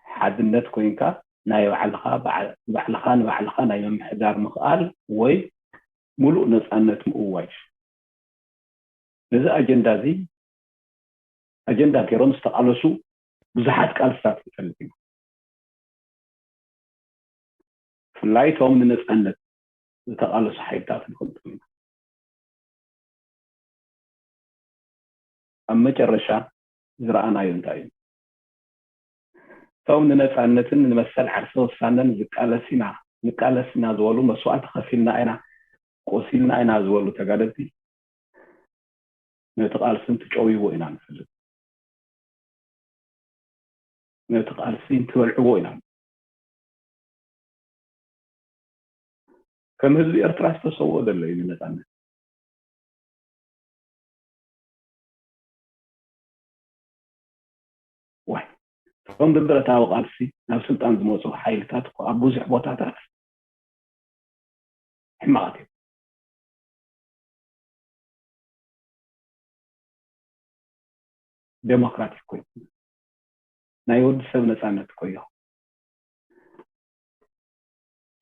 ሓድነት ኮይንካ ናይ ባዕልኻ ባዕልኻ ንባዕልኻ ናይ ምምሕዳር ምኽኣል ወይ ሙሉእ ነፃነት ምእዋጅ። ነዚ ኣጀንዳ እዚ ኣጀንዳ ገይሮም ዝተቓለሱ ብዙሓት ቃልስታት ንፈልጥ ኢና። ብፍላይ እቶም ንነፃነት ዝተቓለሱ ሓይልታት ንፈልጦም ኢና። ኣብ መጨረሻ ዝረኣናዮ እንታይ እዩ? እቶም ንነፃነትን ንመሰል ዓርሰ ውሳነን ዝቃለስ ኢና ንቃለስ ኢና ዝበሉ፣ መስዋእቲ ከፊልና ኢና ቆሲልና ኢና ዝበሉ ተጋደልቲ ነቲ ቃልሲ እንትጨውይዎ ኢና ንፈልጥ። ነቲ ቃልሲ እንትበልዕዎ ኢና። ከም ህዝቢ ኤርትራ ዝተሰውኦ ዘሎ እዩ ንነፃነት። ዋይ፣ እቶም ብብረታዊ ቃልሲ ናብ ስልጣን ዝመፁ ሓይልታት እኮ ኣብ ብዙሕ ቦታታት ሕማቓት እዮም። ዴሞክራቲክ ኮይኑ ናይ ወዲ ሰብ ነፃነት እኮ እዩ።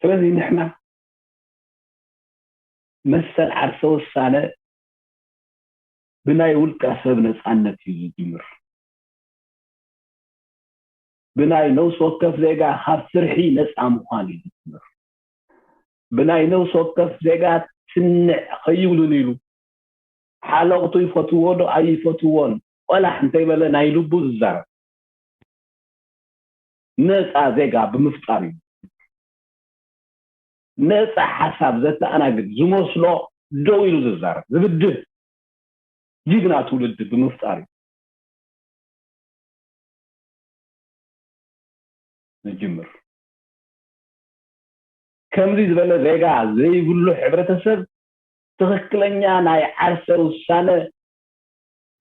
ስለዚ ንሕና መሰል ዓርሰ ውሳነ ብናይ ውልቀ ሰብ ነፃነት እዩ ዝጅምር። ብናይ ነፍሲ ወከፍ ዜጋ ካብ ፍርሒ ነፃ ምዃን እዩ ዝጅምር። ብናይ ነፍሲ ወከፍ ዜጋ ትንዕ ከይብሉን ኢሉ ሓለቕቱ ይፈትዎ ዶ ኣይፈትዎን ቆላሕ እንተይበለ ናይ ልቡ ዝዛረብ ነፃ ዜጋ ብምፍጣር እዩ። ነፃ ሓሳብ ዘተኣናግድ ዝመስሎ ደው ኢሉ ዝዛረብ ዝብድህ ጅግና ትውልዲ ብምፍጣር እዩ ንጅምር። ከምዚ ዝበለ ዜጋ ዘይብሉ ሕብረተሰብ ትኽክለኛ ናይ ዓርሰ ውሳነ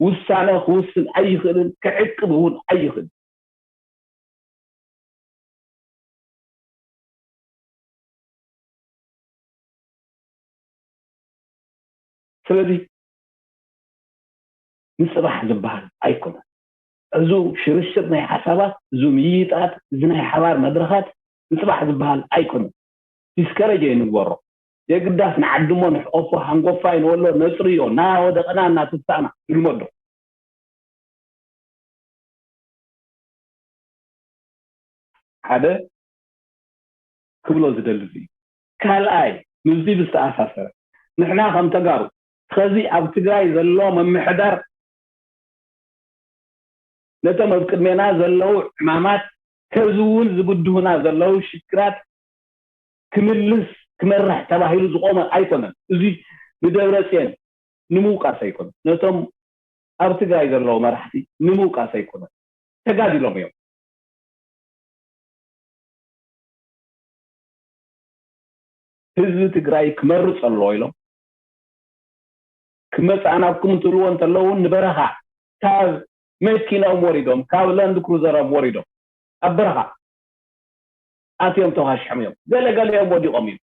ውሳነ ክውስን ኣይኽእልን፣ ክዕቅብ እውን ኣይኽእልን። ስለዚ ንፅባሕ ዝበሃል ኣይኮነን። እዚ ሽርሽር ናይ ሓሳባት፣ እዚ ምይይጣት፣ እዚ ናይ ሓባር መድረኻት ንፅባሕ ዝበሃል ኣይኮነን። ዲስከረጅ ኣይንግበሮ። የግዳስ ንዓድሞ ንሕቆፎ ሃንጎፋይ ንወሎ ነፅርዮ እናወደቐና እናተሳእና ንልመዶ። ሓደ ክብሎ ዝደሊ እዩ። ካልኣይ፣ ምስዚ ብዝተኣሳሰረ ንሕና ከም ተጋሩ ከዚ ኣብ ትግራይ ዘሎ ምምሕዳር ነቶም ኣብ ቅድሜና ዘለዉ ዕማማት ከዚ እውን ዝብድሁና ዘለዉ ሽግራት ክምልስ ክመርሕ ተባሂሉ ዝቆመ ኣይኮነን። እዚ ንደብረፅዮን ንምውቃስ ኣይኮነን፣ ነቶም ኣብ ትግራይ ዘለዉ መራሕቲ ንምውቃስ ኣይኮነን። ተጋዲሎም እዮም። ህዝቢ ትግራይ ክመርፅ ኣለዎ ኢሎም ክመፃእናኩም እንትብልዎ እንተለዉ ንበረኻ ካብ መኪናኦም ወሪዶም ካብ ላንድ ክሩዘሮም ወሪዶም ኣብ በረኻ ኣትዮም ተዋሽሖም እዮም። ገለ ገሊኦም ወዲቖም እዮም።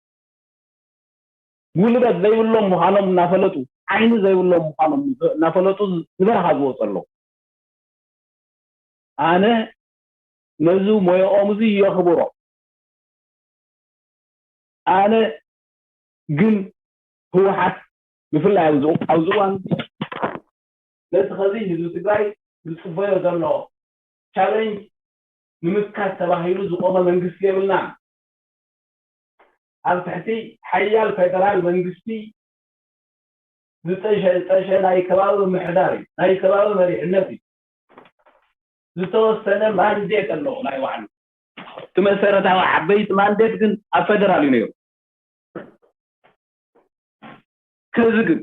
ጉልበት ዘይብሎም ምዃኖም እናፈለጡ ዓይኒ ዘይብሎም ምዃኖም እናፈለጡ ንበረኻ ዝወፁ ኣለዉ። ኣነ ነዚ ሞያኦም እዚ የኽብሮ። ኣነ ግን ህወሓት ብፍላይ ኣብዚ ኣብዚ እዋን ነቲ ኸዚ ህዝቢ ትግራይ ዝፅበዮ ዘሎ ቻለንጅ ንምካት ተባሂሉ ዝቆመ መንግስቲ የብልናን። ኣብ ትሕቲ ሓያል ፌደራል መንግስቲ ዝጠሸ ጠሸ ናይ ከባቢ ምሕዳር እዩ፣ ናይ ከባቢ መሪሕነት እዩ። ዝተወሰነ ማንዴት ኣለዎ ናይ ባዕሉ። እቲ መሰረታዊ ዓበይቲ ማንዴት ግን ኣብ ፌደራል እዩ ነይሩ። ከዚ ግን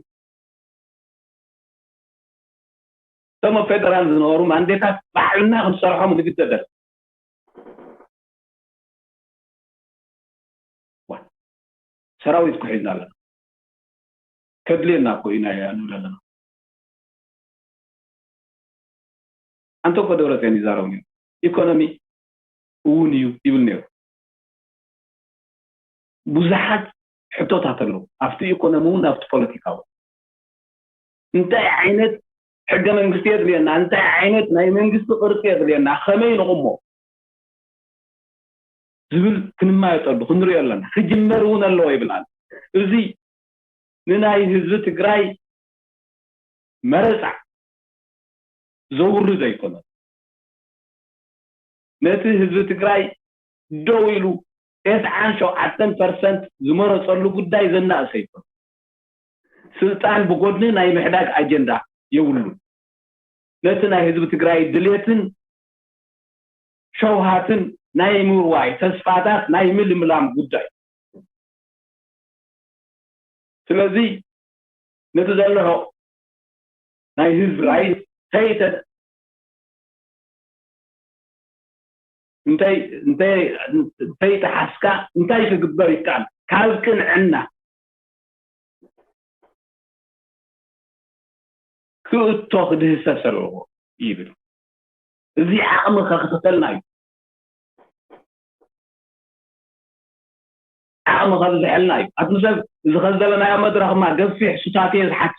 እቶም ኣብ ፌደራል ዝነበሩ ማንዴታት ባዕልና ክንሰርሖም ንግደደል። ሰራዊት እኮ ሒዝና ኣለና። ከድልየና እኮ ኢና ንብል ኣለና። ኣንተ እኮ ደብረፅዮን ይዛረቡ ነይሩ። ኢኮኖሚ እውን እዩ ይብል ነይሩ። ብዙሓት ሕቶታት ኣለዉ ኣብቲ ኢኮኖሚ እውን ኣብቲ ፖለቲካ እውን። እንታይ ዓይነት ሕገ መንግስቲ የድልየና፣ እንታይ ዓይነት ናይ መንግስቲ ቅርፂ የድልየና፣ ከመይ ንቑሞ ዝብል ክንማየጠሉ ክንሪኦ ኣለና። ክጅመር እውን ኣለዎ ይብል ኣሎ። እዚ ንናይ ህዝቢ ትግራይ መረፃ ዘውርድ ኣይኮነን። ነቲ ህዝቢ ትግራይ ደው ኢሉ ተስዓን ሸውዓተን ፐርሰንት ዝመረፀሉ ጉዳይ ዘናእሰ ኣይኮነን። ስልጣን ብጎድኒ ናይ ምሕዳግ ኣጀንዳ የብሉን። ነቲ ናይ ህዝቢ ትግራይ ድሌትን ሸውሃትን ናይ ምውዋይ ተስፋታት ናይ ምልምላም ጉዳይ። ስለዚ ነቲ ዘሎ ናይ ህዝቢ ራይ ተይተ እንታይ እንታይ እንታይ ተሓስካ እንታይ ክግበር ይከኣል ካብ ቅንዕና ክእቶ ክድህሰስ ኣለዎ ይብል። እዚ ዓቕሚ ከክተተልና እዩ። ዓቕሚ ከብዝሐልና እዩ። ኣቱም ሰብ እዚ ከዚ ዘለናዮ መድረኽማ ገፊሕ ሱታፌ ዝሓት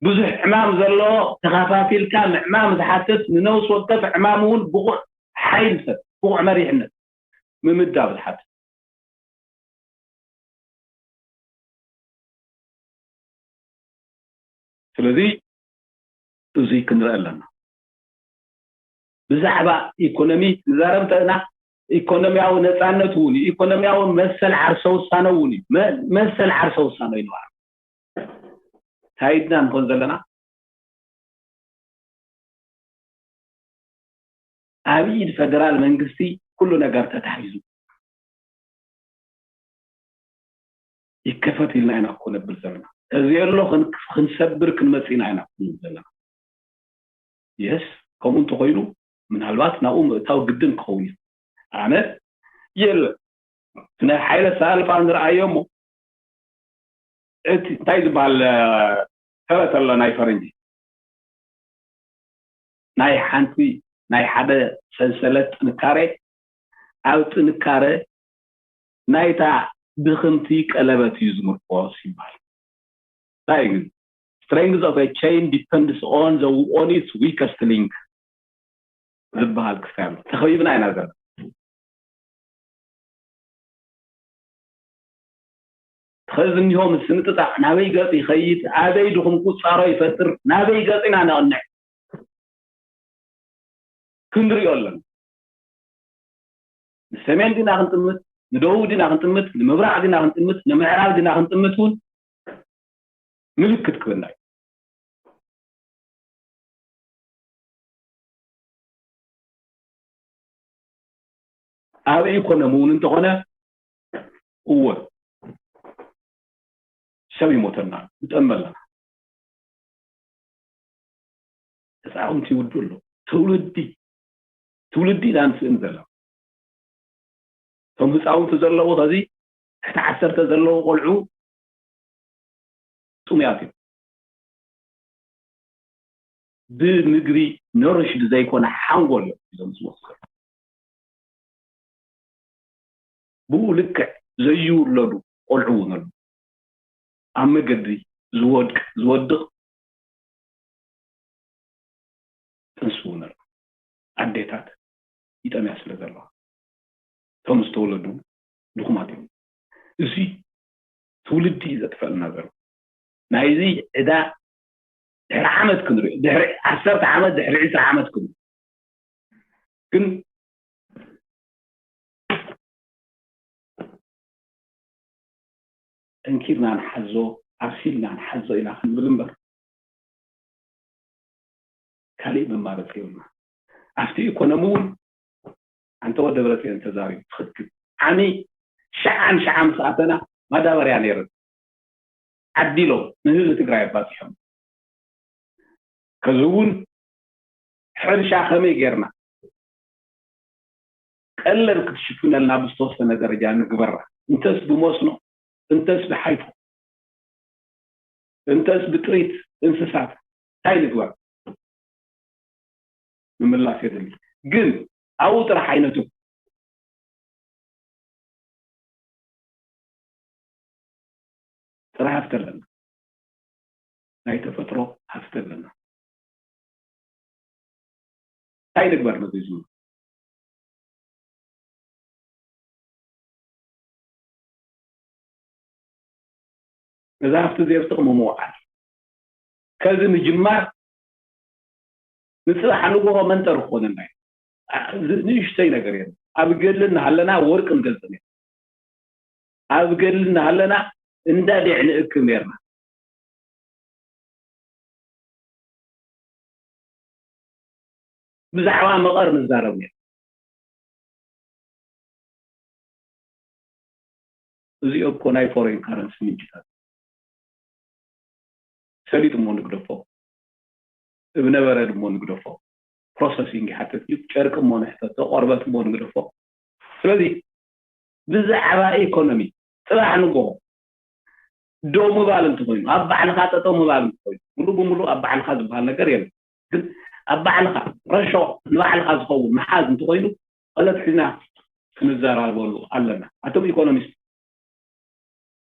ብዙሕ ዕማም ዘለዎ ተኸፋፊልካ ምዕማም ዝሓትት ንነብሲ ወከፍ ዕማም እውን ብቑዕ ሓይል ሰብ ብቑዕ መሪሕነት ምምዳብ ዝሓትት። ስለዚ እዙይ ክንርኢ ኣለና። ብዛዕባ ኢኮኖሚ ንዛረብ እንተና ኢኮኖሚያዊ ነፃነት እውን እዩ። ኢኮኖሚያዊ መሰል ዓርሰ ውሳነ እውን እዩ። መሰል ዓርሰ ውሳነ እዩ ንባዕሉ። እንታይ ኢድና ንኾን ዘለና ኣብ ኢድ ፈደራል መንግስቲ ኩሉ ነገር ተታሒዙ ይከፈት ኢልና ኢና እኮ ነብል ዘለና። እዚ ኣሎ ክንሰብር ክንመፅ ኢና ኢና ክንብል ዘለና። የስ ከምኡ እንተኮይኑ ምናልባት ናብኡ ምእታው ግድን ክኸውን እዩ። ኣነ የለ ናይ ሓይለ ሳልፋ ንርኣዮ እሞ እቲ እንታይ ዝበሃል ተረት ኣሎ ናይ ፈረንጂ ናይ ሓንቲ ናይ ሓደ ሰንሰለት ጥንካሬ ኣብ ጥንካሬ ናይታ ድኽምቲ ቀለበት እዩ ዝምርኮስ ይበሃል። እንታይ እዩ strength of a chain depends on the on its weakest link ዝበሃል ክስታይ ኣሎ። ተኸቢብና ኢና ዘለና። ከዚ እኒሆ ምስንጥጣቕ ናበይ ገፅ ይኸይድ፣ ኣበይ ድኹም ቁፃሮ ይፈጥር፣ ናበይ ገፅ ኢና ነቕንዕ ክንሪኦ ኣለና። ንሰሜን ዲና ክንጥምት፣ ንደቡብ ዲና ክንጥምት፣ ንምብራቕ ዲና ክንጥምት፣ ንምዕራብ ዲና ክንጥምት እውን ምልክት ክበና እዩ። ኣብ ኢኮኖሚ እውን እንተኾነ እወ ሰብ ይሞተና ንጠመ ኣለና። ህፃውንቲ ይውዱ ኣሎ። ትውልዲ ትውልዲ ኢና ንስእን ዘለና። እቶም ህፃውንቲ ዘለዉ ከዚ ትሕቲ ዓሰርተ ዘለዉ ቆልዑ ጥሙያት እዮም። ብምግቢ ኖርሽድ ዘይኮነ ሓንጎል እዮም ሒዞም ዝመፁ ዘለዉ። ብኡ ልክዕ ዘይውለዱ ቆልዑ እውን ኣለዉ። ኣብ መገዲ ዝወድቅ ዝወድቕ ጥንሲ እውን ኣሎ። ኣዴታት ይጠምያ ስለ ዘለዋ እቶም ዝተወለዱ ድኹማት እዮም። እዚ ትውልዲ እዩ ዘጥፈልና ዘሎ። ናይዚ ዕዳ ድሕሪ ዓመት ክንሪኦ፣ ድሕሪ ዓሰርተ ዓመት፣ ድሕሪ ዕስራ ዓመት ክንሪኦ። ግን ጠንኪርና ንሓዞ፣ ኣብሲልና ንሓዞ ኢና ክንብል እምበር ካሊእ መማረፂ የብልና። ኣብቲ ኢኮኖሚ እውን ኣንተ ወደ ብረፅዮን ተዛሪቡ ትኽክል። ዓሚ ሸዓን ሸዓን ምስ ኣተና ማዳበርያ ነይሩ ዓዲሎም ንህዝቢ ትግራይ ኣባፂሖም። ከዚ እውን ሕርሻ ከመይ ጌርና ቀለብ ክትሽፍነልና ብዝተወሰነ ደረጃ ንግበራ፣ እንተስ ብመስኖ እንተስ ብሓይፎ እንተስ ብጥሪት እንስሳት እንታይ ንግበር? ምምላስ የድሊ። ግን ኣብኡ ጥራሕ ኣይነቱ ጥረ ሃፍቲ ኣለና። ናይ ተፈጥሮ ሃፍቲ ኣለና። እንታይ ንግበር ነዚ ህዝቢ? ነዚ ሃፍቲ እዚ ኣብ ጥቕሚ ምውዓል። ከዚ ምጅማር ንፅባሕ ንጎሆ መንጠር ክኾነና እዩ። አ- እዚ ንእሽተይ ነገር የለን። ኣብ ገድሊ እናሃለና ወርቂ ንገዝእ ነርና። ኣብ ገድሊ እናሃለና እንዳ ዴዕ ንእክብ ነርና። ብዛዕባ መቐር ንዛረብ ነርና። እዚኦ እኮ ናይ ፎሬን ካረንሲ ምንጭታት። ሰሊጥ እሞ ንግደፎ፣ እብነበረድ እሞ ንግደፎ፣ ፕሮሰሲንግ ይሓትት እዩ። ጨርቂ እሞ ንሕተቶ፣ ቆርበት እሞ ንግደፎ። ስለዚ ብዛዕባ ኢኮኖሚ ፅባሕ ንጎሆ ደው ምባል እንተኾይኑ፣ ኣብ ባዕልኻ ጠጠው ምባል እንተኾይኑ፣ ሙሉእ ብሙሉእ ኣብ ባዕልኻ ዝበሃል ነገር የለን። ግን ኣብ ባዕልኻ ረሾ ንባዕልኻ ዝኸውን ምሓዝ እንተኾይኑ፣ ቀለብ ሒዝና ክንዘራረበሉ ኣለና። ኣቶም ኢኮኖሚስት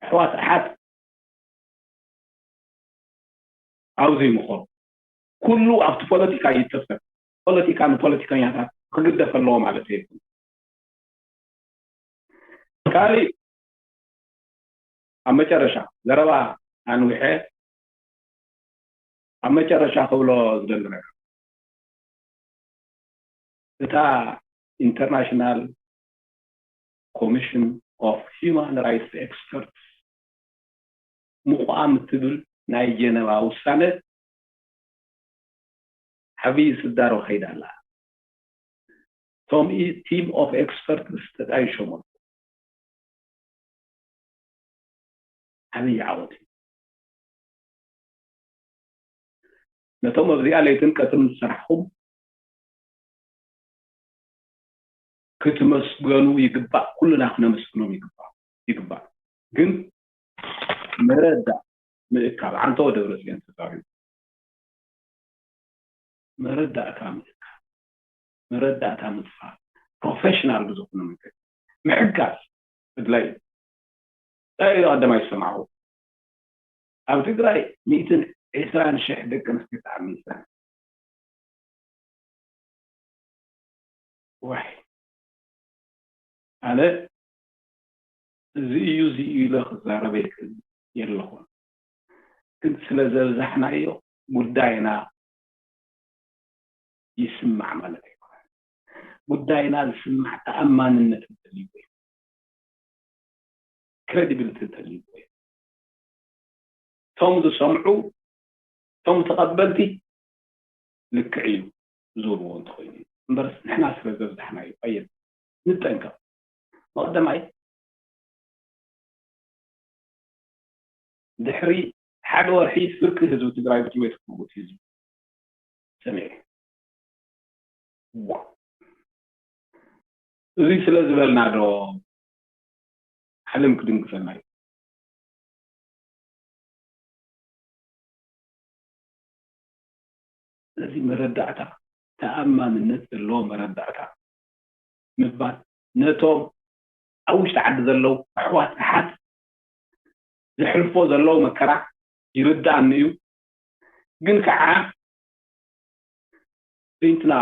ኣሕዋት ኣሓት ኣብዚ ምኾኑ ኩሉ ኣብቲ ፖለቲካ ይተፈል። ፖለቲካ ንፖለቲከኛታት ክግደፍ ኣለዎ ማለት ኣይኮነ። ካሊእ ኣብ መጨረሻ ዘረባ ኣንዊሐ ኣብ መጨረሻ ክብሎ ዝደሊ ነገር እታ ኢንተርናሽናል ኮሚሽን ኦፍ ሂማን ራይትስ ኤክስፐርትስ ምቋም እትብል ናይ ጀነቫ ውሳነ ዓብዪ ስዳሮ ከይዳ ኣላ። እቶም ቲም ኦፍ ኤክስፐርትስ ተጣይሾም ኣለዉ። ዓብዪ ዓወት እዩ። ነቶም ኣብዚኣ ለይትን ቀትርን ዝሰራሕኹም ክትመስገኑ ይግባእ። ኩልና ክነመስግኖም ይግባእ ይግባእ። ግን መረዳእ ምእካብ ዓንተወ ደብረፅዮን ተዛሪቡ። መረዳእታ ምእካብ፣ መረዳእታ ምጥፋእ፣ ፕሮፌሽናል ብዝኾነ መንገዲ ምሕጋዝ ኣድላይ እዩ። እንታይ እዩ ቀደማይ ዝሰማዕዎ? ኣብ ትግራይ ሚእትን ዕስራን ሽሕ ደቂ ኣንስትዮ ተዓሚፀን። ዋይ ኣነ እዚ እዩ፣ እዚ እዩ ኢለ ክዛረብ ኣይክእልን የለኹን። ግን ስለ ዘብዛሕናዮ ጉዳይና ይስማዕ ማለት ኣይኮነን። ጉዳይና ዝስማዕ ተኣማንነት እንተልይዎ እዩ፣ ክሬዲቢሊቲ እንተልይዎ እዩ። እቶም ዝሰምዑ፣ እቶም ተቐበልቲ ልክዕ እዩ ዝብልዎ እንተኾይኑ እዩ። እምበርስ ንሕና ስለ ዘብዛሕናዮ፣ ኣየን ንጠንቀቕ። መቐደማይ ድሕሪ ሓደ ወርሒ ፍርቂ ህዝቢ ትግራይ ብጥሜት ክመውት ህዝቢ ሰሚዐ። ዋ፣ እዚ ስለ ዝበልና ዶ ዓለም ክድንግፈና እዩ? እዚ መረዳእታ፣ ተኣማንነት ዘለዎ መረዳእታ ምባል፣ ነቶም ኣብ ውሽጢ ዓዲ ዘለዉ ኣሕዋት ኣሓት ዘሕልፎ ዘለዉ መከራ ይርዳእኒ እዩ። ግን ከዓ በይንትና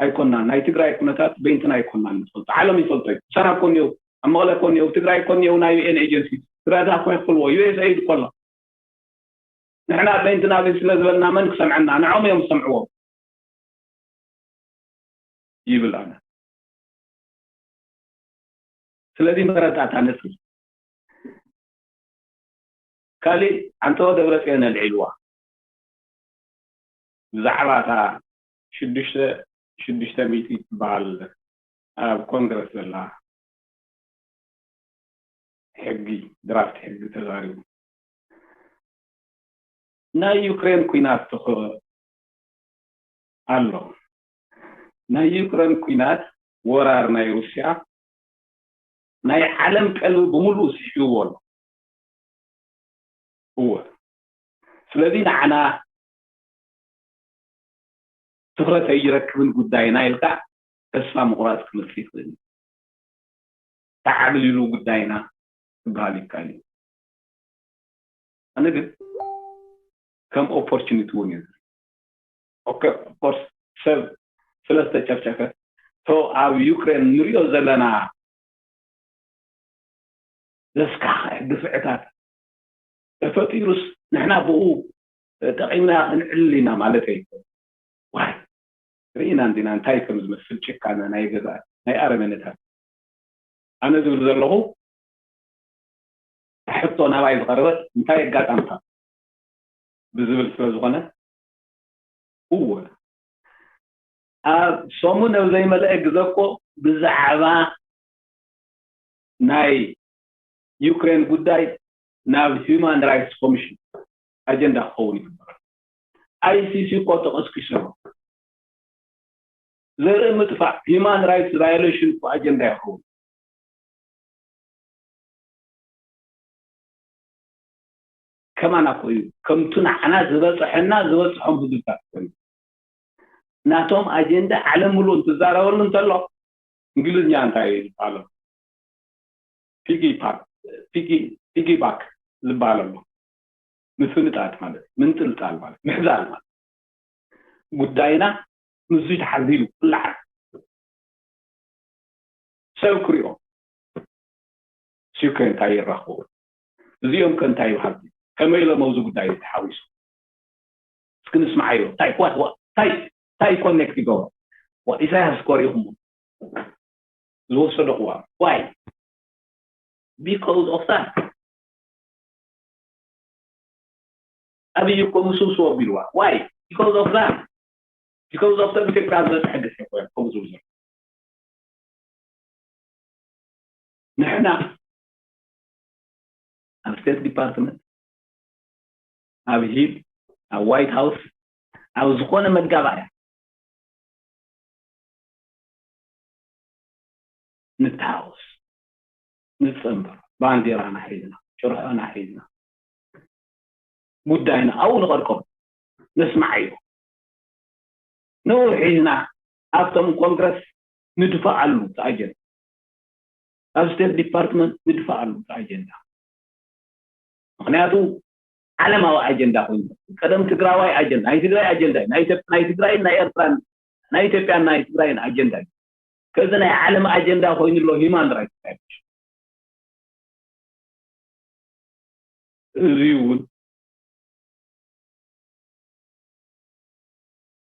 ኣይኮናን፣ ናይ ትግራይ ኩነታት በይንትና ኣይኮናን ንፈልጦ፣ ዓለም ይፈልጦ እዩ። ሰና እኮ እኒአው፣ ኣብ መቐለ እኮ እኒአው፣ ትግራይ እኮ እኒአው፣ ናይ ዩ ኤን ኤጀንሲ ዝረዳ እኮ ይኽፍልዎ፣ ዩ ኤስ ኤይድ እኮ ኣሎ። ንሕና በይንትና በይን ስለ ዝበልና መን ክሰምዐና? ንዖም እዮም ዝሰምዕዎም ይብል ኣነ። ስለዚ መረዳእታ ነጥቢ። ካሊእ ኣንተወ ደብረፅዮን ኣልዒልዋ ብዛዕባ እታ ሽዱሽተ ሽዱሽተ ሚእቲ ትበሃል ኣብ ኮንግረስ ዘላ ሕጊ፣ ድራፍት ሕጊ ተዛሪቡ። ናይ ዩክሬን ኩናት ትኽ ኣሎ። ናይ ዩክሬን ኩናት፣ ወራር ናይ ሩስያ ናይ ዓለም ቀልቢ ብምሉእ ስሒብዎ ኣሎ። እወ፣ ስለዚ ንዓና ትኹረት ኣይረክብን ጉዳይና ኢልካ ተስፋ ምቑራፅ ክመፅእ ይኽእል እዩ። ተዓብሊሉ ጉዳይና ክበሃል ይከኣል እዩ። ኣነ ግን ከም ኦፖርቹኒቲ እውን እዩ። ኦኬ፣ ኦፍኮርስ ሰብ ስለ ዝተጨፍጨፈ፣ ቶ ኣብ ዩክሬን ንሪኦ ዘለና ዘስካሕክሕ ግፍዕታት ተፈጢሩስ ንሕና ብኡ ጠቒምና ክንዕልል ኢና ማለት ኣይኮን። ዋይ፣ ርኢና እንዲና እንታይ ከም ዝመስል ጭካነ ናይ ገዛ ናይ ኣረመነታት። ኣነ ዝብል ዘለኹ ሕቶ ናባይ ዝቐረበት እንታይ ኣጋጣምታ ብዝብል ስለ ዝኾነ፣ እወ፣ ኣብ ሰሙን ኣብ ዘይመልአ ግዘ እኮ ብዛዕባ ናይ ዩክሬን ጉዳይ ናብ ሂውማን ራይትስ ኮሚሽን ኣጀንዳ ክኸውን ይግበሮ። ኣይ ሲ ሲ እኮ ተቐስቂሱ ኣሎ። ዘርኢ ምጥፋእ፣ ሂውማን ራይትስ ቫዮሌሽን እኮ ኣጀንዳ ይኸውን። ከማና እኮ እዩ፣ ከምቱ ንዓና ዝበፅሐና ዝበፅሖም ህዝብታት እኮ እዩ። ናቶም ኣጀንዳ ዓለም ሙሉእ እንትዛረበሉ እንተሎ፣ እንግሊዝኛ እንታይ እዩ ዝበሃሎ? ፒጊ ፓክ፣ ፒጊ፣ ፒጊ ባክ ዝበሃል ኣሎ። ምፍንጣጥ ማለት፣ ምንጥልጣል ማለት፣ ምሕዛል ማለት። ጉዳይና ምስዚ ተሓዚሉ ክለዓል ሰብ ክሪኦ፣ ዩክሬን እንታይ ይራኽቡ? እዚኦም ከ እንታይ ይበሃል? ከመይ ኢሎም ኣብዚ ጉዳይ ተሓዊሱ? እስኪ ንስምዓዮ። እንታይ፣ what፣ what፣ እንታይ፣ እንታይ ኮኔክት ይገብሮ? What፣ ኢሳያስ እኮ ሪኢኹሞ ዝወሰዶ ቅዋም። Why? Because of that። ኣብይ እኮ ምስውስው ኣቢልዋ። Why? Because of that። Because of them ኢትዮጵያ ዝበፅሐ ግፍዒ እኮ እዮም ከምኡ ዝብሉ ዘለዉ። ንሕና ኣብ ስቴት ዲፓርትመንት፣ ኣብ ሂል፣ ኣብ ዋይት ሃውስ፣ ኣብ ዝኾነ መጋባእያ ንተሃወስ፣ ንፀንበር፣ ባንዴራና ሒዝና፣ ጭርሖና ሒዝና፣ ጉዳይና ኣብኡ ንቐርቀሩ፣ ነስምዓዮ። ንኡ ሒዝና ኣብቶም ኮንግረስ ንድፋኣሉ እቲ ኣጀንዳ፣ ኣብ ስቴት ዲፓርትመንት ንድፋኣሉ እቲ ኣጀንዳ። ምኽንያቱ ዓለማዊ ኣጀንዳ ኮይኑ፣ ቀደም ትግራዋይ ኣጀንዳ፣ ናይ ትግራይ ኣጀንዳ እዩ። ናይ ኢትዮጵ-፣ ናይ ትግራይን ናይ ኤርትራን፣ ናይ ኢትዮጵያን ናይ ትግራይን ኣጀንዳ እዩ። ከዚ ናይ ዓለም ኣጀንዳ ኮይኑ ኣሎ ሂማን ራይትስ ቫዮሌሽን። እዚ እውን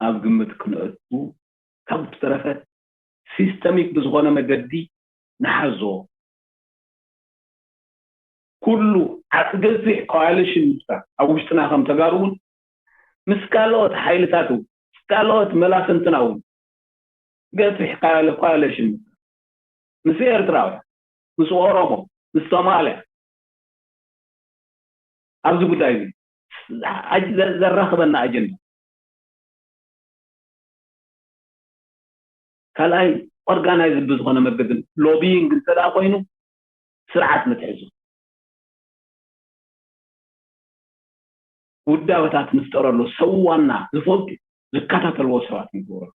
ኣብ ግምት ክነእቱ፣ ካብ ዝተረፈ ሲስተሚክ ብዝኾነ መገዲ ንሓዞ። ኩሉ ዓቕገፊሕ ኮኣሊሽን ምፍጣር ኣብ ውሽጥና ከም ተጋሩ እውን ምስ ካልኦት ሓይልታት እውን ምስ ካልኦት መላፍንትና እውን ገፊሕ ኮኣሊሽን ምስ ኤርትራውያን፣ ምስ ኦሮሞ፣ ምስ ሶማልያ ኣብዚ ጉዳይ እዚ ዘራኽበና ኣጀንዳ ካልኣይ ኦርጋናይዝ ብዝኾነ መገድን ሎቢይንግ እንተ ደኣ ኮይኑ ስርዓት ምትሕዙ ውዳበታት ንፍጠረሉ ሰዋና ዝፈልጡ ዝከታተልዎ ሰባት ንግበረሉ።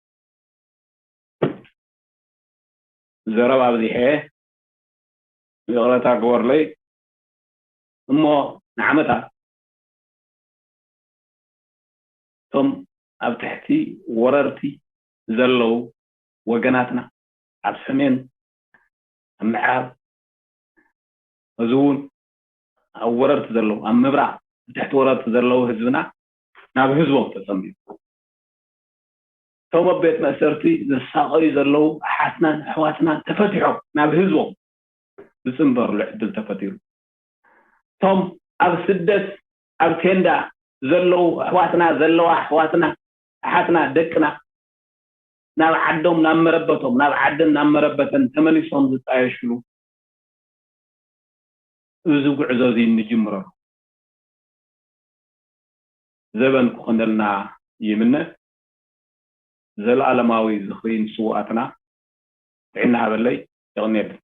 ዘረባ ኣብዚሐ ይቕረታ ግበርለይ እሞ ንዓመታት እቶም ኣብ ትሕቲ ወረርቲ ዘለዉ ወገናትና ኣብ ሰሜን ኣብ ምዕራብ እዚ እውን ኣብ ወረርቲ ዘለዉ ኣብ ምብራቕ ትሕቲ ወረርቲ ዘለዉ ህዝብና ናብ ህዝቦም ተፀሚሩ እቶም ኣብ ቤት መእሰርቲ ዝሳቐዩ ዘለዉ ኣሓትናን ኣሕዋትናን ተፈቲሖም ናብ ህዝቦም ዝፅንበርሉ ዕድል ተፈጢሩ እቶም ኣብ ስደት ኣብ ቴንዳ ዘለዉ ኣሕዋትና ዘለዋ ኣሕዋትና ኣሓትና ደቅና ናብ ዓዶም ናብ መረበቶም ናብ ዓደን ናብ መረበተን ተመሊሶም ዝጣየሽሉ እዚ ጉዕዞ እዚ እንጅምረሉ ዘበን ክኾነልና ይምነ። ዘለኣለማዊ ዝኽሪ ንስውኣትና ጥዕና ሃበለይ። የቐንየለይ።